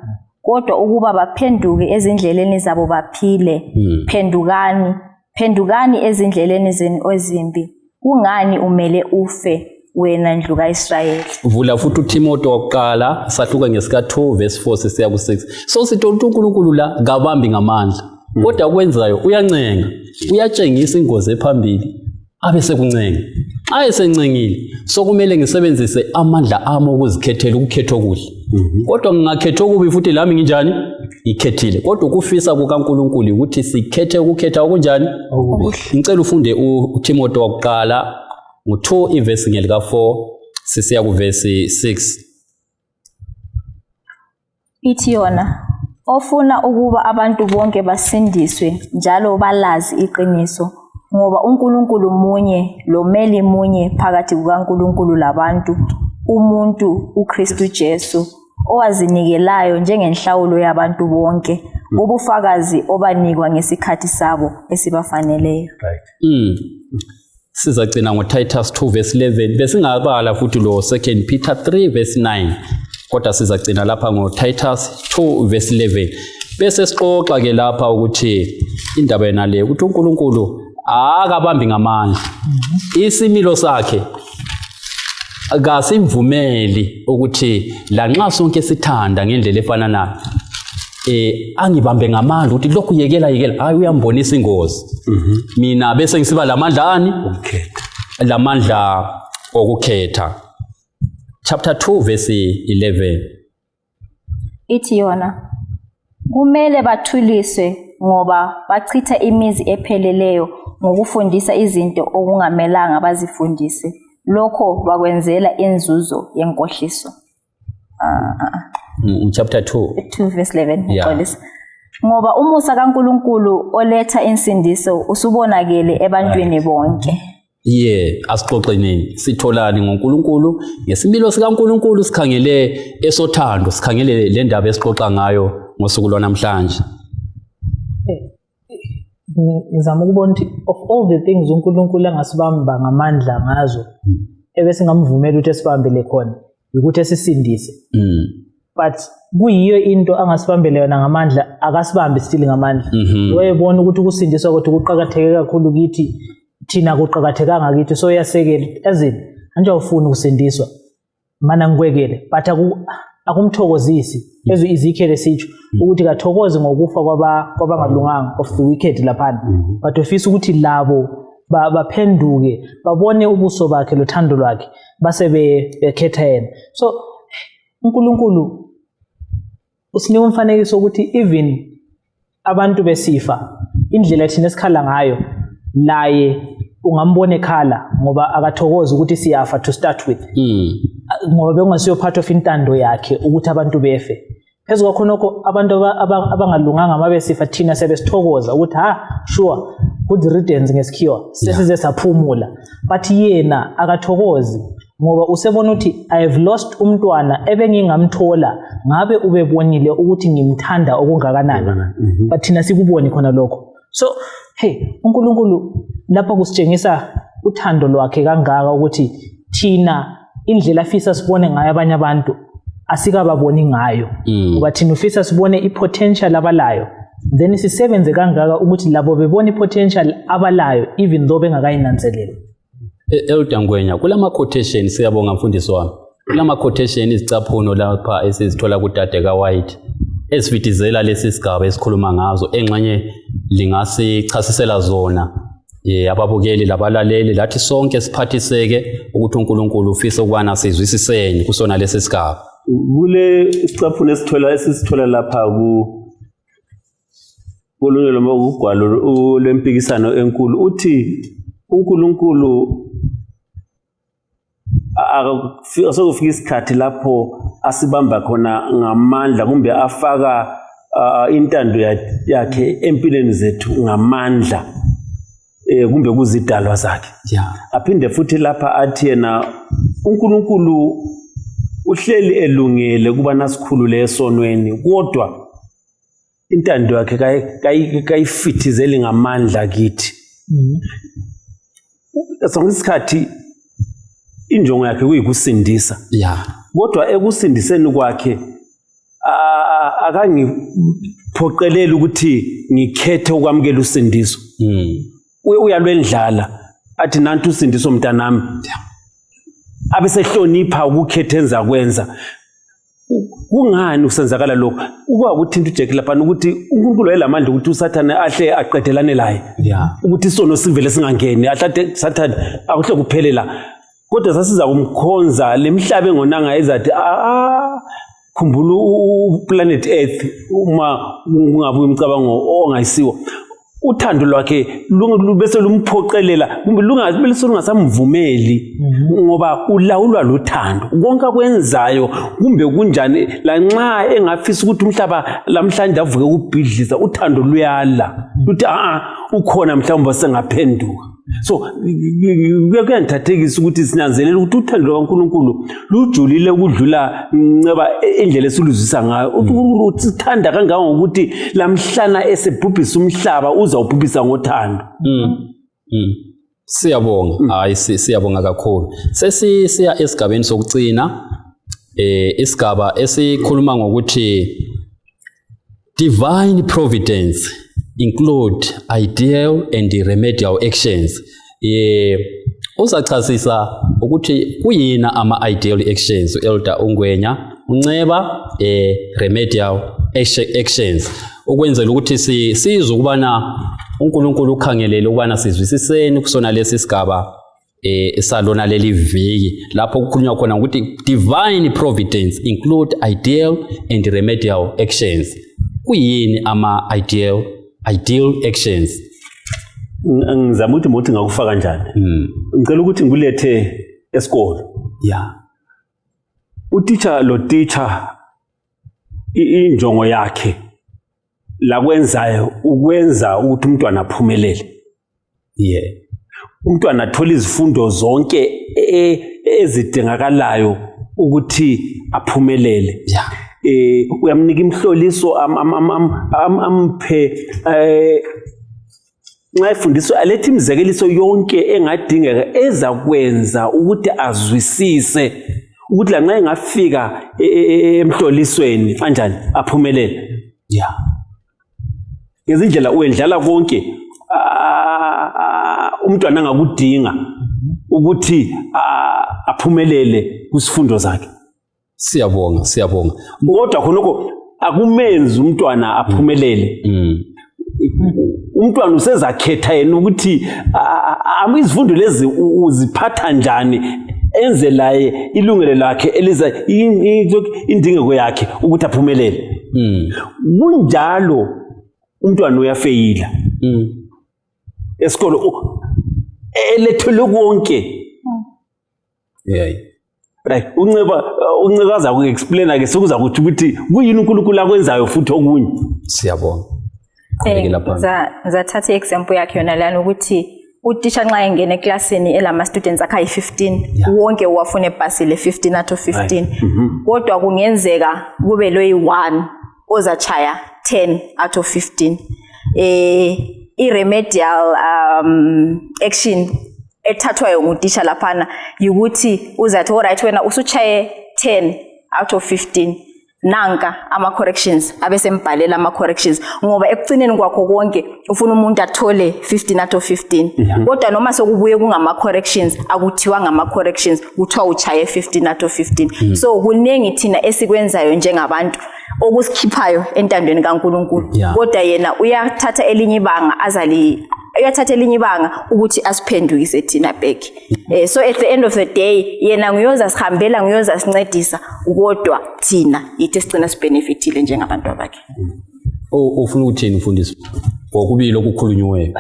kodwa ukuba baphenduke ezindleleni zabo baphile. Phendukani, phendukani ezindleleni zenu ezimbi. Kungani umele ufe, wena ndlu kaIsrayeli? Vula futhi uThimothi wokuqala sahluka ngesika 2 verse 4 sisiya ku 6. So sithola ukuthi uNkulunkulu la kabambi ngamandla, kodwa kwenzayo uyancenga, uyatshengisa ingozi ephambili abe sekuncenga. Xa esencengile sokumele ngisebenzise amandla ami okuzikhethela ukukhetha okuhle. Kodwa ngingakhetha okubi futhi lami nginjani? Ngikhethile. Kodwa ukufisa kukaNkulunkulu ukuthi sikhethe ukukhetha okunjani? Ngicela ufunde uThimothi wokuqala ngo-2 ivesi ngelika 4 sisiya kuvesi 6. Ithi yona, ofuna ukuba abantu bonke basindiswe njalo balazi iqiniso, ngoba uNkulunkulu munye lomeli munye phakathi kukaNkulunkulu labantu, umuntu uKristu Jesu, owazinikelayo njengenhlawulo yabantu bonke, ubufakazi obanikwa ngesikhathi sabo esibafaneleyo. Sizagcina ngo-Titus 2 verse 11. Besingabala futhi lo 2 Peter 3 verse 9, kodwa sizagcina lapha ngo-Titus 2 verse 11. Bese sixoxa ke lapha ukuthi indaba yena le ukuthi uNkulunkulu akabambi ngamandla. Isimilo sakhe kasimvumeli ukuthi lanxa sonke sithanda ngendlela efananayo angibambe ngamandla ukuthi lokhu yekela yekela, hayi uyambonisa ingozi. Mina bese ngisiba lamandla ani? Lamandla okukhetha. Chapter 2 verse 11. Ithi yona, kumele bathuliswe ngoba bachitha imizi epheleleyo ngokufundisa izinto okungamelanga bazifundise. Lokho bakwenzela inzuzo yenkohliso. Chapter 2. 2 verse 11. Ngoba umusa kaNkulunkulu oletha insindiso usubonakele ebantwini bonke. Ye, asixoxenini, sitholani ngoNkulunkulu, ngesimilo sikaNkulunkulu, sikhangele esothando, sikhangele le ndaba esixoxa ngayo ngosuku lwanamhlanje. Ngizama ukubona ukuthi of all the things uNkulunkulu angasibamba ngamandla ngazo, ebesingamvumela ukuthi esibambele khona, ukuthi esisindise. But kuyiyo into angasibambele yona ngamandla, akasibambi still ngamandla. Wayebona ukuthi ukusindiswa kwethu kuqakatheke kakhulu kithi, thina kuqakathekanga kithi, so uyasekela as in anje awufuni ukusindiswa, mana ngikwekele, but akumthokozisi. Ezwe Ezekiel esitsho ukuthi kathokozi ngokufa kwabangalunganga, of the wicked laphana, but ufisa ukuthi labo baphenduke, babone ubuso bakhe lothando lwakhe, base bekhetha yena. So uNkulunkulu usinika umfanekiso ukuthi even abantu besifa, indlela thina esikhala ngayo, laye ungambona ekhala, ngoba akathokozi ukuthi siyafa to start with, ngoba bekungasiyo part of intando yakhe ukuthi abantu befe. Phezu kwakhonokho, abantu abangalunganga uma besifa, thina siyabe sithokoza ukuthi ha, sure, good riddance ngesikhiwa, sesize saphumula. But yena akathokozi, ngoba usebona ukuthi I have lost umntwana ebengingamthola ngabe ubebonile ukuthi ngimthanda okungakanani, but thina sikuboni khona lokho. So hey, uNkulunkulu lapha kusitshengisa uthando lwakhe kangaka, ukuthi thina indlela afisa sibone ngayo abanye abantu asikababoni ngayo, ngoba thina ufisa sibone i-potential abalayo, then sisebenze kangaka ukuthi labo bebone i-potential abalayo, even though bengakayinanzeleli. Elder Ngwenya, kulama quotation, siyabonga mfundisi wami. Kulama quotation, izicaphuno lapha esizithola kudade kaWhite ezifitizela lesi sigaba esikhuluma ngazo, engxenye lingasichasisela zona ababukeli labalaleli, lathi sonke siphathiseke ukuthi uNkulunkulu ufisa ukubana sizwisiseni kusona lesi sigaba. Kule isicaphuno esisithola lapha ku kolunye noma ugwalo lwempikisano enkulu, uthi uNkulunkulu sekufika isikhathi lapho asibamba khona ngamandla, kumbe afaka intando yakhe empilweni zethu ngamandla, kumbe kuzidalwa zakhe. Aphinde futhi lapha athi yena uNkulunkulu uhleli elungele kuba nasikhulule esonweni, kodwa intando yakhe kayifithizeli ngamandla kithi. Sonke isikhathi injongo yakhe kuyikusindisa, kodwa ekusindiseni kwakhe akangiphoqeleli ukuthi ngikhethe ukwamukela usindiso. Uyalwendlala athi, "Nanti usindiso, mntanami," abesehlonipha ukukhetha enza kwenza. Kungani kusenzakala lokhu? Ukuba kuthinta uJack laphana ukuthi uNkulunkulu wayelamandla ukuthi uSathane ahle aqedelane laye, ukuthi isono sivele singangeni, ahlate Sathane, akuhle kuphele la, kodwa sasiza kumkhonza lemhlaba engonanga ezathi, "Ah, khumbula uplanet Earth," uma kungabuya umcabango ongayisiwo. Uthando lwakhe bese lumphoqelela, kumbe bese lungasamvumeli, ngoba ulawulwa luthando konke akwenzayo, kumbe kunjani. Lanxa engafisa ukuthi umhlaba lamhlanje avuke kubhidliza, uthando luyala, luthi a ukhona mhlawumbe sengaphenduka. So kuyangithathekisa ukuthi sinanzelela ukuthi uthando lukaNkulunkulu lujulile ukudlula nceba indlela esiluzwisa ngayo. UNkulunkulu usithanda kangangokuthi lamhlana esebhubhisa umhlaba, uzawubhubhisa ngothando. Siyabonga. Hayi, siyabonga kakhulu. Sesisiya esigabeni sokucina, isigaba esikhuluma ngokuthi divine providence include ideal and remedial actions. Uzachasisa ukuthi kuyina ama ideal actions Elder uNgwenya uNceba, remedial actions, ukwenzela ukuthi sizwe ukubana uNkulunkulu ukhangelele ukubana sizwisiseni kusona lesi sigaba salona leli viki, lapho kukhulunywa khona ukuthi divine providence include ideal and remedial actions. Kuyini ama ideal actions? Ngizama ukuthi mothi ngakufaka kanjani. Ngicela ukuthi ngikulethe esikolo. Utitsha lo teacher, injongo yakhe lakwenzayo ukwenza ukuthi umntwana aphumelele. Umntwana athole izifundo zonke ezidingakalayo ukuthi aphumelele. Uyamnika imhloliso, amphe nxa efundiswa alethe imizekeliso yonke engadingeka ezakwenza ukuthi azwisise ukuthi lanxa engafika emhlolisweni kanjani aphumelele. Ngezindlela uyendlala konke umntwana angakudinga ukuthi aphumelele kusifundo zakhe. Siyabonga, siyabonga. Kodwa khonokho akumenzi umntwana aphumelele. Umntwana usezakhetha yena ukuthi izifundo lezi uziphatha njani, enze laye ilungelo lakhe eliza indingeko yakhe ukuthi aphumelele. Kunjalo umntwana uyafeyila esikolo elethelwe konke. Right, uNceba aza ku-explaina ke sekuza kuthi ukuthi kuyini uNkulunkulu akwenzayo futhi okunye. Siyabonga. Qhubekela phambili. Ngizathatha i-example yakhe yona lana ukuthi utisha nxa engena eklasini elama students akhe ayi-15, wonke uwafuna ebhasile 15 out of 15. Kodwa kungenzeka kube loyi-1 ozachaya 10 out of 15. I-remedial action ethathwayo ngutisha laphana yikuthi uzathi alright, wena usuchaye 10 out of 15, nanka ama-corrections, abesembhalela ama-corrections, ngoba ekucineni kwakho konke ufuna umuntu athole 15 out of 15. Kodwa noma sekubuye kungama-corrections, akuthiwa ngama-corrections, kuthiwa uchaye 15 out of 15. So kuningi thina esikwenzayo njengabantu okusikhiphayo entandweni kaNkulunkulu. Kodwa yena uyathatha elinye ibanga azali uyathatha elinye ibanga ukuthi asiphendukise thina back. So at the end of the day yena nguyoza sihambela, nguyoza sincedisa, kodwa thina yithi esigcina sibenefitile njengabantu abakhe. Ufuna ukuthini mfundisi ngokubili okukhulunyiweyo?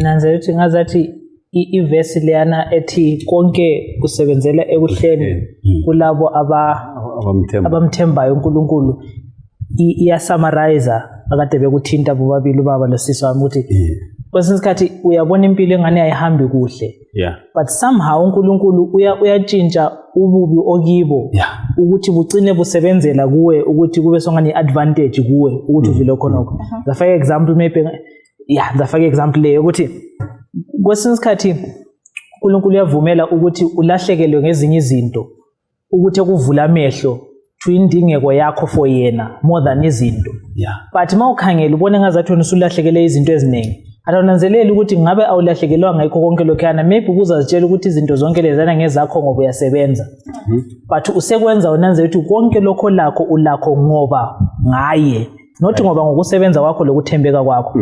Nanzela ukuthi ngazathi ivesi leyana ethi konke kusebenzela ekuhleni kulabo abamthembayo uNkulunkulu iyasummarize akade bekuthinta bobabili ubaba losisi wami, ukuthi kwesinye isikhathi uyabona impilo engane ayihambi kuhle, but somehow uNkulunkulu uyatshintsha ububi okibo ukuthi bucine busebenzela kuwe, ukuthi kube songani i-advantage kuwe ukuthi udlule khonokho. Ngizafaka example maybe, yeah, ngizafaka example leyo ukuthi kwesinye isikhathi uNkulunkulu uyavumela ukuthi ulahlekelwe ngezinye izinto ukuthi ekuvula amehlo to indingeko yakho for yena more than izinto. But uma ukhangela ubone ngazathi wena usulahlekele izinto eziningi, awunanzeleli ukuthi ngabe awulahlekelwanga yikho konke lokhuyana. Maybe ukuzazitshela ukuthi izinto zonke lezana ngezakho ngoba uyasebenza, but usekwenza unanzela ukuthi konke lokho lakho ulakho ngoba ngaye, not ngoba ngokusebenza kwakho lokuthembeka kwakho.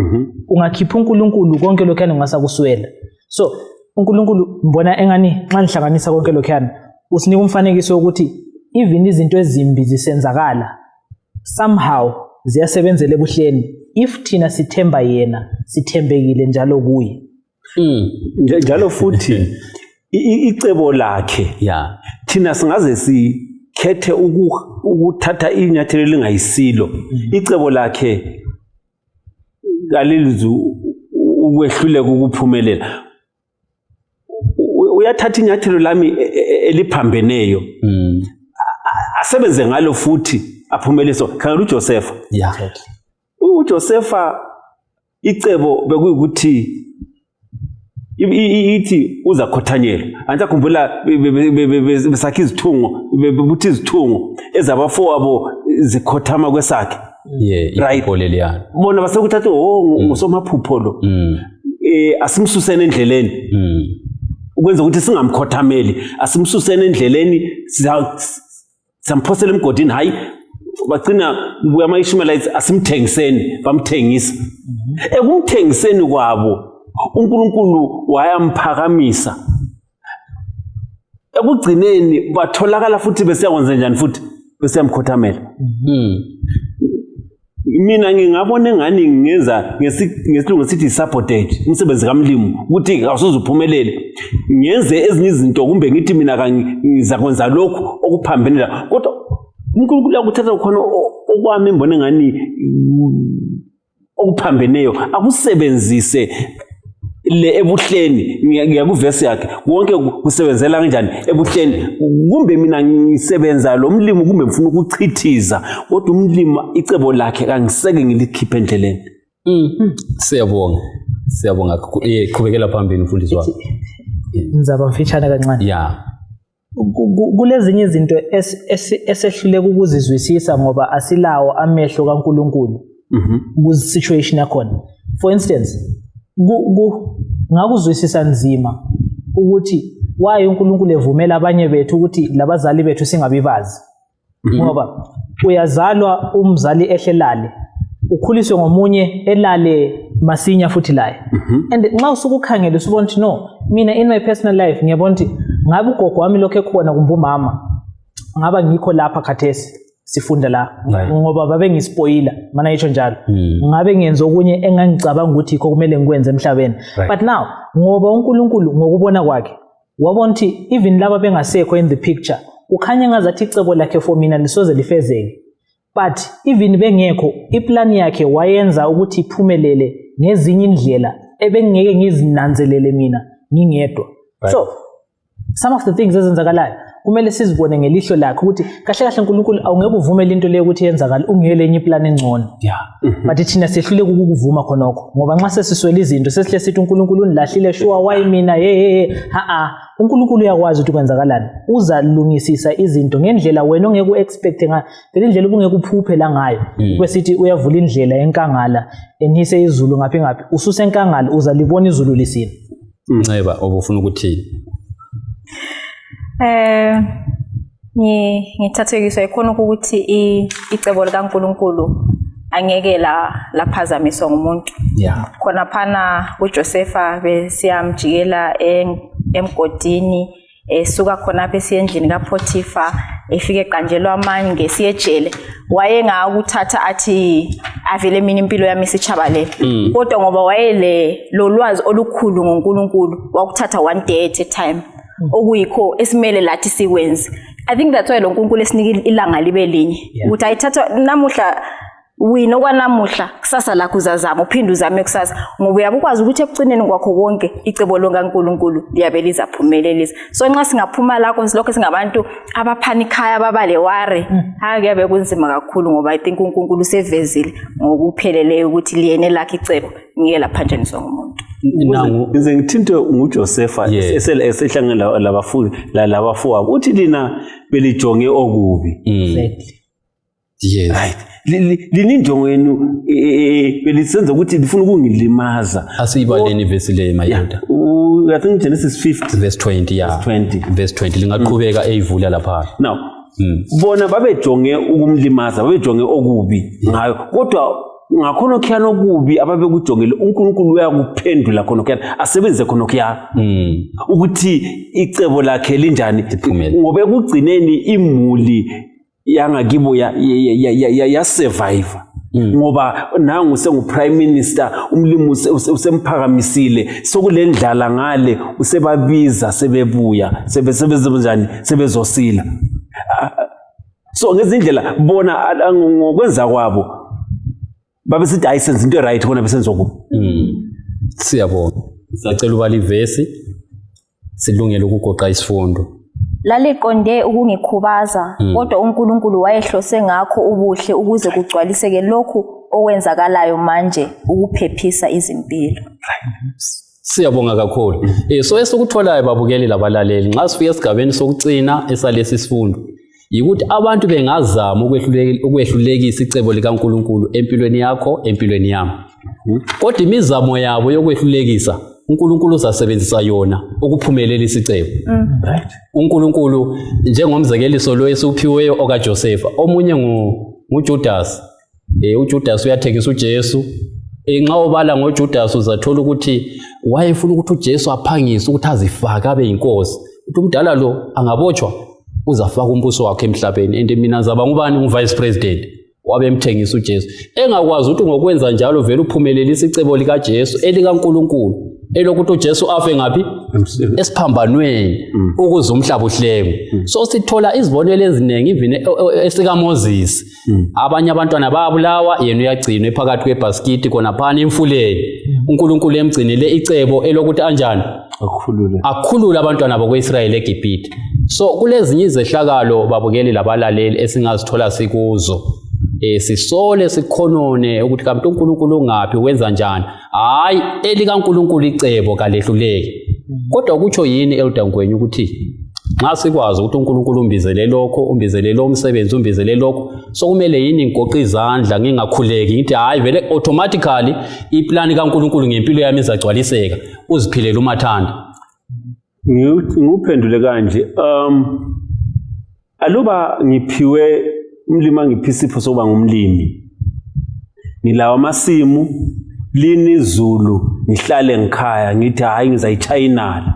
Ungakhipha uNkulunkulu, konke lokhuyana ungasakuswela. So uNkulunkulu mbona engani nxa nihlanganisa konke lokhuyana usinika umfanekiso wokuthi even izinto ezimbi zisenzakala, somehow ziyasebenzela ebuhleni if thina sithemba yena, sithembekile njalo kuye. Njalo futhi icebo lakhe, thina singaze sikhethe ukuthatha inyathelo elingayisilo, icebo lakhe kalilizu ukwehluleka ukuphumelela. Uyathatha inyathelo lami eliphambeneyo, asebenze ngalo futhi aphumeliso. Khangela uJosefa. UJosefa icebo bekuyikuthi ithi uzakhothanyelwa. Angisakhumbula besakha izithungo, bebuthi izithungo ezabafowabo zikhothama kwesakhe. Yeah, Right. iphupho leliyana. Bona basekuthatha, oh, ngusomaphupho lo, asimsuseni endleleni ukwenza ukuthi singamkhothameli, asimsuseni endleleni, samphosela emgodini. Hayi, bagcina kubuya ama-Ishmaelites, asimthengiseni. Bamthengisa. Ekumthengiseni kwabo uNkulunkulu wayamphakamisa. Ekugcineni batholakala futhi besiyakwenza njani, futhi besiyamkhothamela. Mina ngingabona engani ngingenza ngesilungu sithi sabotage umsebenzi kamlimu, ukuthi awusoze uphumelele, ngenze ezinye izinto, kumbe ngithi mina ngizakwenza lokhu okuphambene la, kodwa uNkulunkulu uyakuthatha khona okwami ngibona engani okuphambeneyo akusebenzise. Le ebuhleni, ngiya kuvesi yakhe, konke kusebenzela kanjani ebuhleni. Kumbe mina ngisebenza lo mlimi, kumbe ngifuna ukuchithiza, kodwa umlimi icebo lakhe kangiseke ngilikhiphe endleleni. Siyabonga, siyabonga. Qhubekela phambili, mfundisi wami. Ngizaba mfitshane kancane. Kulezinye izinto esehluleka ukuzizwisisa ngoba asilawo amehlo kaNkulunkulu ku-situation yakhona. For instance, ngakuzwisisa nzima ukuthi why uNkulunkulu evumela abanye bethu ukuthi labazali bethu singabi bazi, ngoba uyazalwa umzali ehlelale, ukhuliswe ngomunye elale masinya futhi laye. And nxa usukukhangela usubona ukuthi no, mina in my personal life ngiyabona ukuthi ngabe ugogo wami lokhu ekhona kumbe umama, ngaba ngikho lapha khathesi sifunda la, ngoba babengispoyila mana yitsho njalo, ngabe ngenza okunye engangicabanga ukuthi yikho kumele ngikwenze emhlabeni. But now ngoba uNkulunkulu ngokubona kwakhe wabona ukuthi even laba bengasekho in the picture, kukhanya ngazathi icebo lakhe for mina lisoze lifezeke, but even bengekho, iplani yakhe wayenza ukuthi iphumelele ngezinye indlela ebengingeke ngizinanzelele mina ngingedwa. So some of the things ezenzakalayo kumele sizibone ngelihlo lakhe ukuthi kahle kahle uNkulunkulu awungeke uvumele into leyo ukuthi yenzakale ungele enye iplani engcono. But thina sehluleka ukukuvuma khonokho, ngoba nxa sesiswele izinto sesihle sithi uNkulunkulu unilahlile, sure, why mina? Hey hey hey, ha ha, uNkulunkulu uyakwazi ukuthi kwenzakalani, uzalungisisa izinto ngendlela wena ongeke u-expect ngayo, phela indlela ubungeke uphuphe la ngayo. Kwesithi uyavula indlela enkangala, enise izulu ngaphi ngaphi, ususenkangala uzalibona izulu lisina. Nceba, obufuna ukuthini? Ngithathekiswa ikhona ukuthi icebo likaNkulunkulu angeke la laphazamiswa ngumuntu. Khona phana uJosepha besiyamjikela emgodini, esuka khonapha esiya endlini kaPotifa, efike eqanjelwa amange siye ejele, wayengakuthatha athi avele mina impilo yami isitshabalele, kodwa ngoba wayele lolwazi olukhulu ngoNkulunkulu, wakuthatha one day at a time, okuyikho esimele lathi sikwenze. I think that's why lo Nkulunkulu esinika ilanga libe linye, ukuthi ayithatha namuhla wina okwanamuhla, kusasa lakho uzazama, uphinde uzame kusasa, ngoba uyabe ukwazi ukuthi ekugcineni kwakho konke icebo likaNkulunkulu liyabe lizaphumelelisa. So nxa singaphuma lakho silokho singabantu abaphanikhaya, ababa le-worry, hayi, kuyabe kunzima kakhulu, ngoba I think uNkulunkulu usevezile ngokupheleleyo ukuthi liyena elakhe icebo ngeke laphanjaniswa ngumuntu. Nangu. Ngize ngithinte nguJosepha esehlangene labafundi labafowabo, uthi lina belijonge okubi. Right, lina injongo yenu belisenza ukuthi lifuna ukungilimaza. Asiyibaleni ivesi le, madoda. I think Genesis 50 verse 20, yeah. 20. Verse 20, lingaqhubeka eyivula lapha. Now bona babejonge ukumlimaza, babejonge okubi ngayo, kodwa ngakhonokhuyana okubi ababekujongile, uNkulunkulu uyakuphendula khonokhuyana, asebenzise khonokhuyana ukuthi icebo lakhe linjani? Liphumele. Ngoba ekugcineni imuli yangakibo yasurvive, ngoba nangu sengu-prime minister, umlimi usemphakamisile, sokule ndlala ngale, usebabiza, sebebuya, sebezenjani, sebezosila. So ngezindlela bona ngokwenza kwabo babesithi hayi, senza into right, bona besenza okubi. Siyabonga, siyacela ubala ivesi silungele ukugoqa isifundo. Laliqonde ukungikhubaza, kodwa uNkulunkulu wayehlose ngakho ubuhle ukuze kugcwaliseke lokhu okwenzakalayo manje, ukuphephisa izimpilo. Siyabonga kakhulu. So esikutholayo, babukeli labalaleli, nxa sifika esigabeni sokucina esalesi sifundo, yikuthi abantu bengazama ukwehlulekisa icebo likaNkulunkulu empilweni yakho, empilweni yami, kodwa imizamo yabo yokwehlulekisa, uNkulunkulu uzasebenzisa yona ukuphumelelisa icebo. UNkulunkulu, njengomzekeliso lo esiwuphiweyo okaJosefa, omunye nguJudas. UJudas uyathengisa uJesu. Nxa ubala ngoJudas uzathola ukuthi wayefuna ukuthi uJesu aphangise ukuthi azifake abe yinkosi, ukuthi umdala lo angabotshwa uzafaka umbuso wakhe emhlabeni and mina ngizaba ngubani? Ngu-vice president. Wabe emthengisa uJesu engakwazi ukuthi ngokwenza njalo vele uphumelelisa icebo likaJesu, elikaNkulunkulu, elokuthi uJesu afe ngaphi? Esiphambanweni ukuze umhlaba uhlengwe. So sithola izibonelo eziningi, even esikaMoses. Abanye abantwana bayabulawa, yena uyagcinwa ephakathi kwebhasikiti khonaphana emfuleni. UNkulunkulu emgcinele icebo elokuthi anjani? Akhulule. Akhulule abantwana bakwa-Israyeli eGibhithe. So kulezinye izehlakalo, babukeli labalaleli, esingazithola sikuzo, sisole, sikhonone ukuthi kanti uNkulunkulu ungaphi, wenza njani. Hayi, elikaNkulunkulu icebo kalehluleki. Kodwa kutsho yini, Elder Ngwenya, ukuthi nxa sikwazi ukuthi uNkulunkulu umbizele lokho, umbizele lo msebenzi, umbizele lokho, sokumele yini ngigoqe izandla, ngingakhuleki, ngithi hayi, vele automatically iplani kaNkulunkulu ngempilo yami izagcwaliseka, uziphilele umathanda? Ngiwuphendule kanje. Aluba ngiphiwe umlimi, angiphi isipho sokuba ngumlimi, ngilawo amasimu, lini izulu, ngihlale ngikhaya, ngithi hayi, ngizayitshaya inala.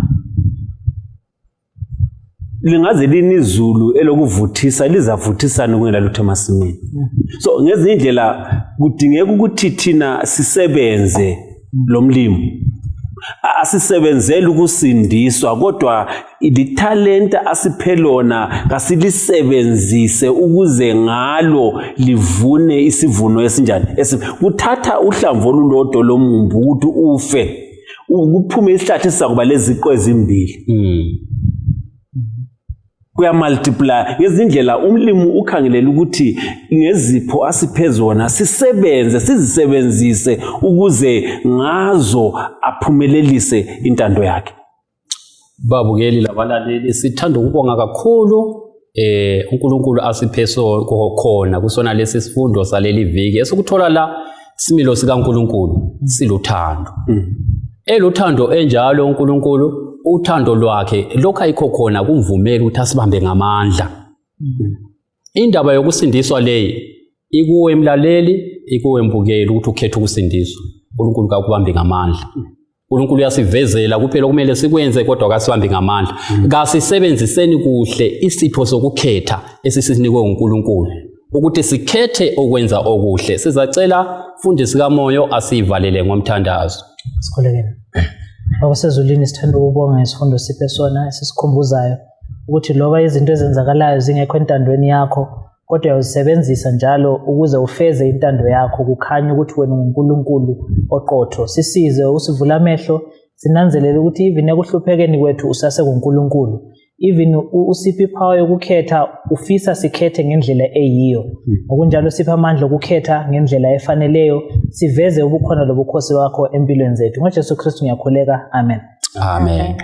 Lingaze lini izulu elokuvuthisa, lizavuthisana kungela lutho emasimini. So ngezinye indlela kudingeka ukuthi thina sisebenze lo mlimi. Asisebenzeli ukusindiswa, kodwa lithalenta asiphe lona kasilisebenzise ukuze ngalo livune isivuno esinjani. Kuthatha uhlamvu olulodwa lomumbu ukuthi ufe, kuphume isihlahla esizakuba leziqu ezimbili. Kuyamultiply ngezindlela. Umlimi ukhangelela ukuthi ngezipho asiphe zona sisebenze, sizisebenzise ukuze ngazo aphumelelise intando yakhe. Babukeli labalaleli, sithanda ukubonga kakhulu uNkulunkulu asiphe so khona kusona lesi sifundo saleli viki. Esikuthola la, similo sikaNkulunkulu siluthando. Eluthando enjalo uNkulunkulu, uthando lwakhe lokhu ayikho khona kumvumela ukuthi asibambe ngamandla. Indaba yokusindiswa leyi ikuwe mlaleli, ikuwe mbukeli, ukuthi ukhethe ukusindiswa. uNkulunkulu kakubambi ngamandla. uNkulunkulu uyasivezela kuphela okumele sikwenze, kodwa kasibambi ngamandla. Kasisebenziseni kuhle isipho sokukhetha esisinikwe uNkulunkulu ukuthi sikhethe okwenza okuhle. Sizacela mfundisi kaMoyo asivalele ngomthandazo. Sikhulekeni. Baba sezulwini, sithanda ukubonga ngesifundo siphe sona esisikhumbuzayo ukuthi loba izinto ezenzakalayo zingekho entandweni yakho, kodwa uyazisebenzisa njalo ukuze ufeze intando yakho, kukhanye ukuthi wena unguNkulunkulu oqotho. Sisize, usivule amehlo, sinanzelele ukuthi even ekuhluphekeni kwethu usasekuNkulunkulu. Even usiphe ipower yokukhetha, ufisa sikhethe ngendlela eyiyo. Ngokunjalo siphe amandla okukhetha ngendlela efaneleyo, siveze ubukhona lobukhosi bakho empilweni zethu. NgoJesu Kristu ngiyakhuleka, amen. Amen.